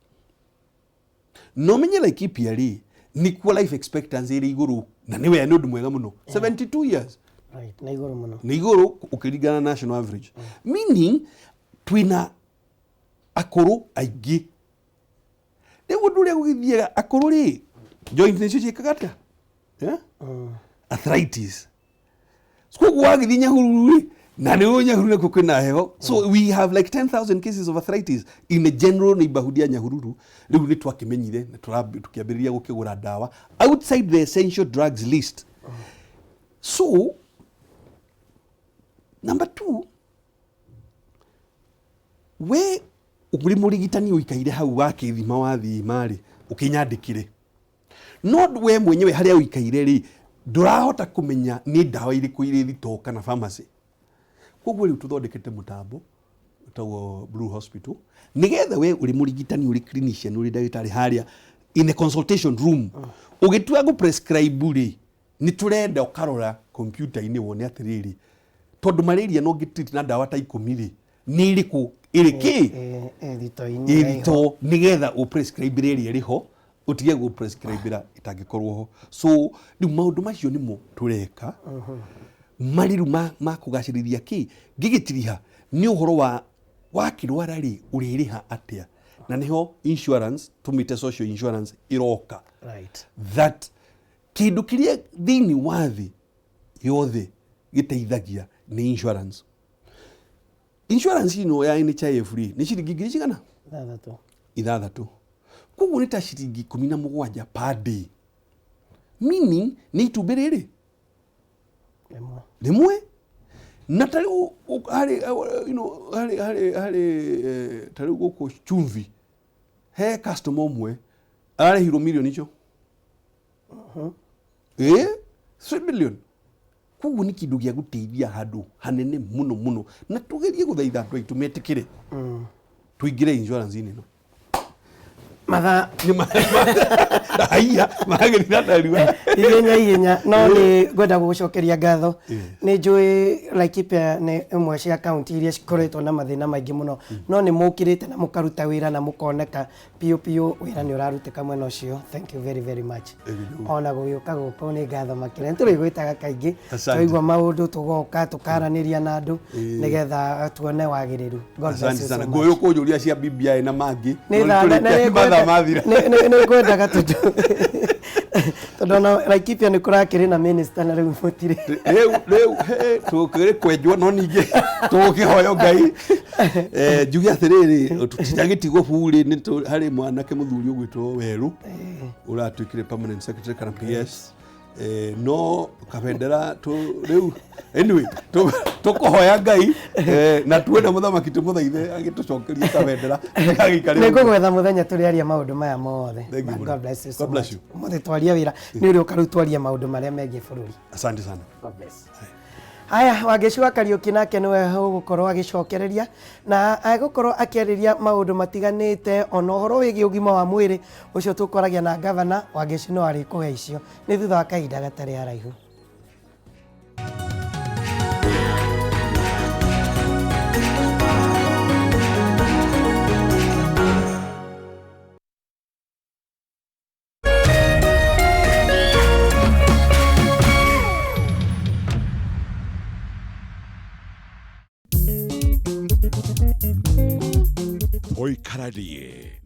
no menye Laikipia rĩ, nĩkuo life expectancy ĩrĩ igũrũ, na nĩ wega, nĩ ũndũ mwega mũno, 72 years. Right, na igũrũ mũno. Nĩ igũrũ ũkĩringana na national average, meaning twĩna akũrũ aingĩ. Rĩu ũndũ ũrĩa gũgĩthiaga, akũrũ rĩ, joint nĩcio ciĩkaga atĩa? Eh? Arthritis. Koguo wagĩthiĩ Nyahururu rĩ, na nĩ ũĩ Nyahururu nakuo kwĩna heho, so we have like 10,000 cases of arthritis in a general neighborhood ya Nyahururu. Rĩu nĩ twakĩmenyire na tũkĩambĩrĩria gũkĩgũra ndawa outside the essential drugs list. So number two, we ũrĩ mũrigitani ũikaire hau wakĩthima, wathima rĩ, ũkĩnyandĩkĩre, no we mwenyewe harĩa ũikaire rĩ, ndũrahota kũmenya nĩ ndawa irĩkũ irĩ thitoo kana pharmacy. Koguo rĩu tũthondekete mũtambo ũtagwo Blue Hospital, nĩgetha we ũrĩ mũrigitani, ũrĩ clinician, ũrĩ ndagĩtarĩ harĩa in a consultation room, ũgĩtua gũ prescribe rĩ, nĩ tũrenda ũkarora kompiuta-inĩ wone atĩrĩrĩ, tondũ malaria no ngĩ na ndawa ta 10 rĩ, nĩ ĩrĩkũ ĩrĩ kĩ ĩthito-inĩ. Ĩrito, nĩgetha ũprescribe ĩrĩa ĩrĩ ho, ũtige gũprescribĩra ĩtangĩkorwo ho. So rĩu maũndũ macio nĩmo tũreka marĩ rĩu ma kũgacĩrithia kĩ. Ngĩgĩtiriha nĩ ũhoro wa wakĩrwara rĩ, ũrĩrĩha atĩa, na nĩho insurance tũmĩte social insurance ĩroka, that kĩndũ kĩrĩa thĩinĩ wa thĩ yothe gĩteithagia nĩ insurance. Insurance ĩno ya NHIF rĩ, nĩ ciringi ngiri cigana? 6. 6. Koguo nĩ ta ciringi 17 per day. Meaning nĩ itumbĩ rĩrĩ Rĩmwe. Rĩmwe na ta rĩu harĩ you know, harĩ harĩ harĩ ta rĩu gũkũ Chumvi he customer ũmwe ararĩhirwo mirioni icio, ĩ 3 million. Koguo nĩ kĩndũ gĩa gũteithia handũ hanene mũno mũno, na tũgerie gũthaitha andũ aitũ metĩkĩre tũingĩre insurance-inĩ ĩno. Mathaa Haiya magĩrira narua. Ihenya ihenya, no nĩ ngwenda gũgũcokeria ngatho. Nĩ njũĩ Laikipia nĩ ĩmwe cia kaunti iria cikoretwo na mathĩna maingĩ mũno, no nĩ mũkĩrĩte na mũkaruta wĩra na mũkoneka piũ piũ wĩra nĩ ũrarutĩka mwena ũcio. Thank you very very much. Ona gũgĩũka gũkũ nĩ ngatho makĩria. Nĩ tũrĩgwĩtaga kaingĩ. Asante. Twaigua maũndũ tũgoka tũkaranĩria na andũ nĩgetha tuone wagĩrĩru. God bless Asante you sana. so much. Ngũyũ kũnjũria cia BBI na mangĩ. Nĩ thaa- na- na- Mathaa mathira. Nĩ ngwendaga tondũ ona Laikipia nĩ kũrakĩrĩ na minister na rĩu mũtirĩ. Rĩu he, tũkĩrĩ kwenjwo, no ningĩ tũgũkĩhoya Ngai. Njuge atĩrĩrĩ, tũtiragĩtigwo burĩ nĩ harĩ mwanake mũthuri ũgwĩtwo Werũ ũratuĩkire permanent secretary kana PS, no kabendera rĩu anyway tũkũhoya Ngai, na tuone mũthamaki tũmũthaithe agĩtũcokerie kabendera gagĩikare. Nĩ ngũgwetha mũthenya tũrĩaria maũndũ maya mothe. Thank you But mũno. God bless you so God bless much. Ũmũthĩ twaria wĩra nĩ ũrĩ ũka rĩu twarie maũndũ marĩa megiĩ bũrũri. Asante sana. God bless. Haya, Wangeci wa Kariũki nake nĩwe ũgũkorwo agĩcokereria na agũkorwo akĩarĩria maũndũ matiganĩte, ona ũhoro wĩgiĩ ũgima wa mwĩrĩ ũcio tũkwaragia na gavana Wangeci no arĩkũhe icio nĩ thutha wa kahinda gatarĩ haraihu. Oikaranie.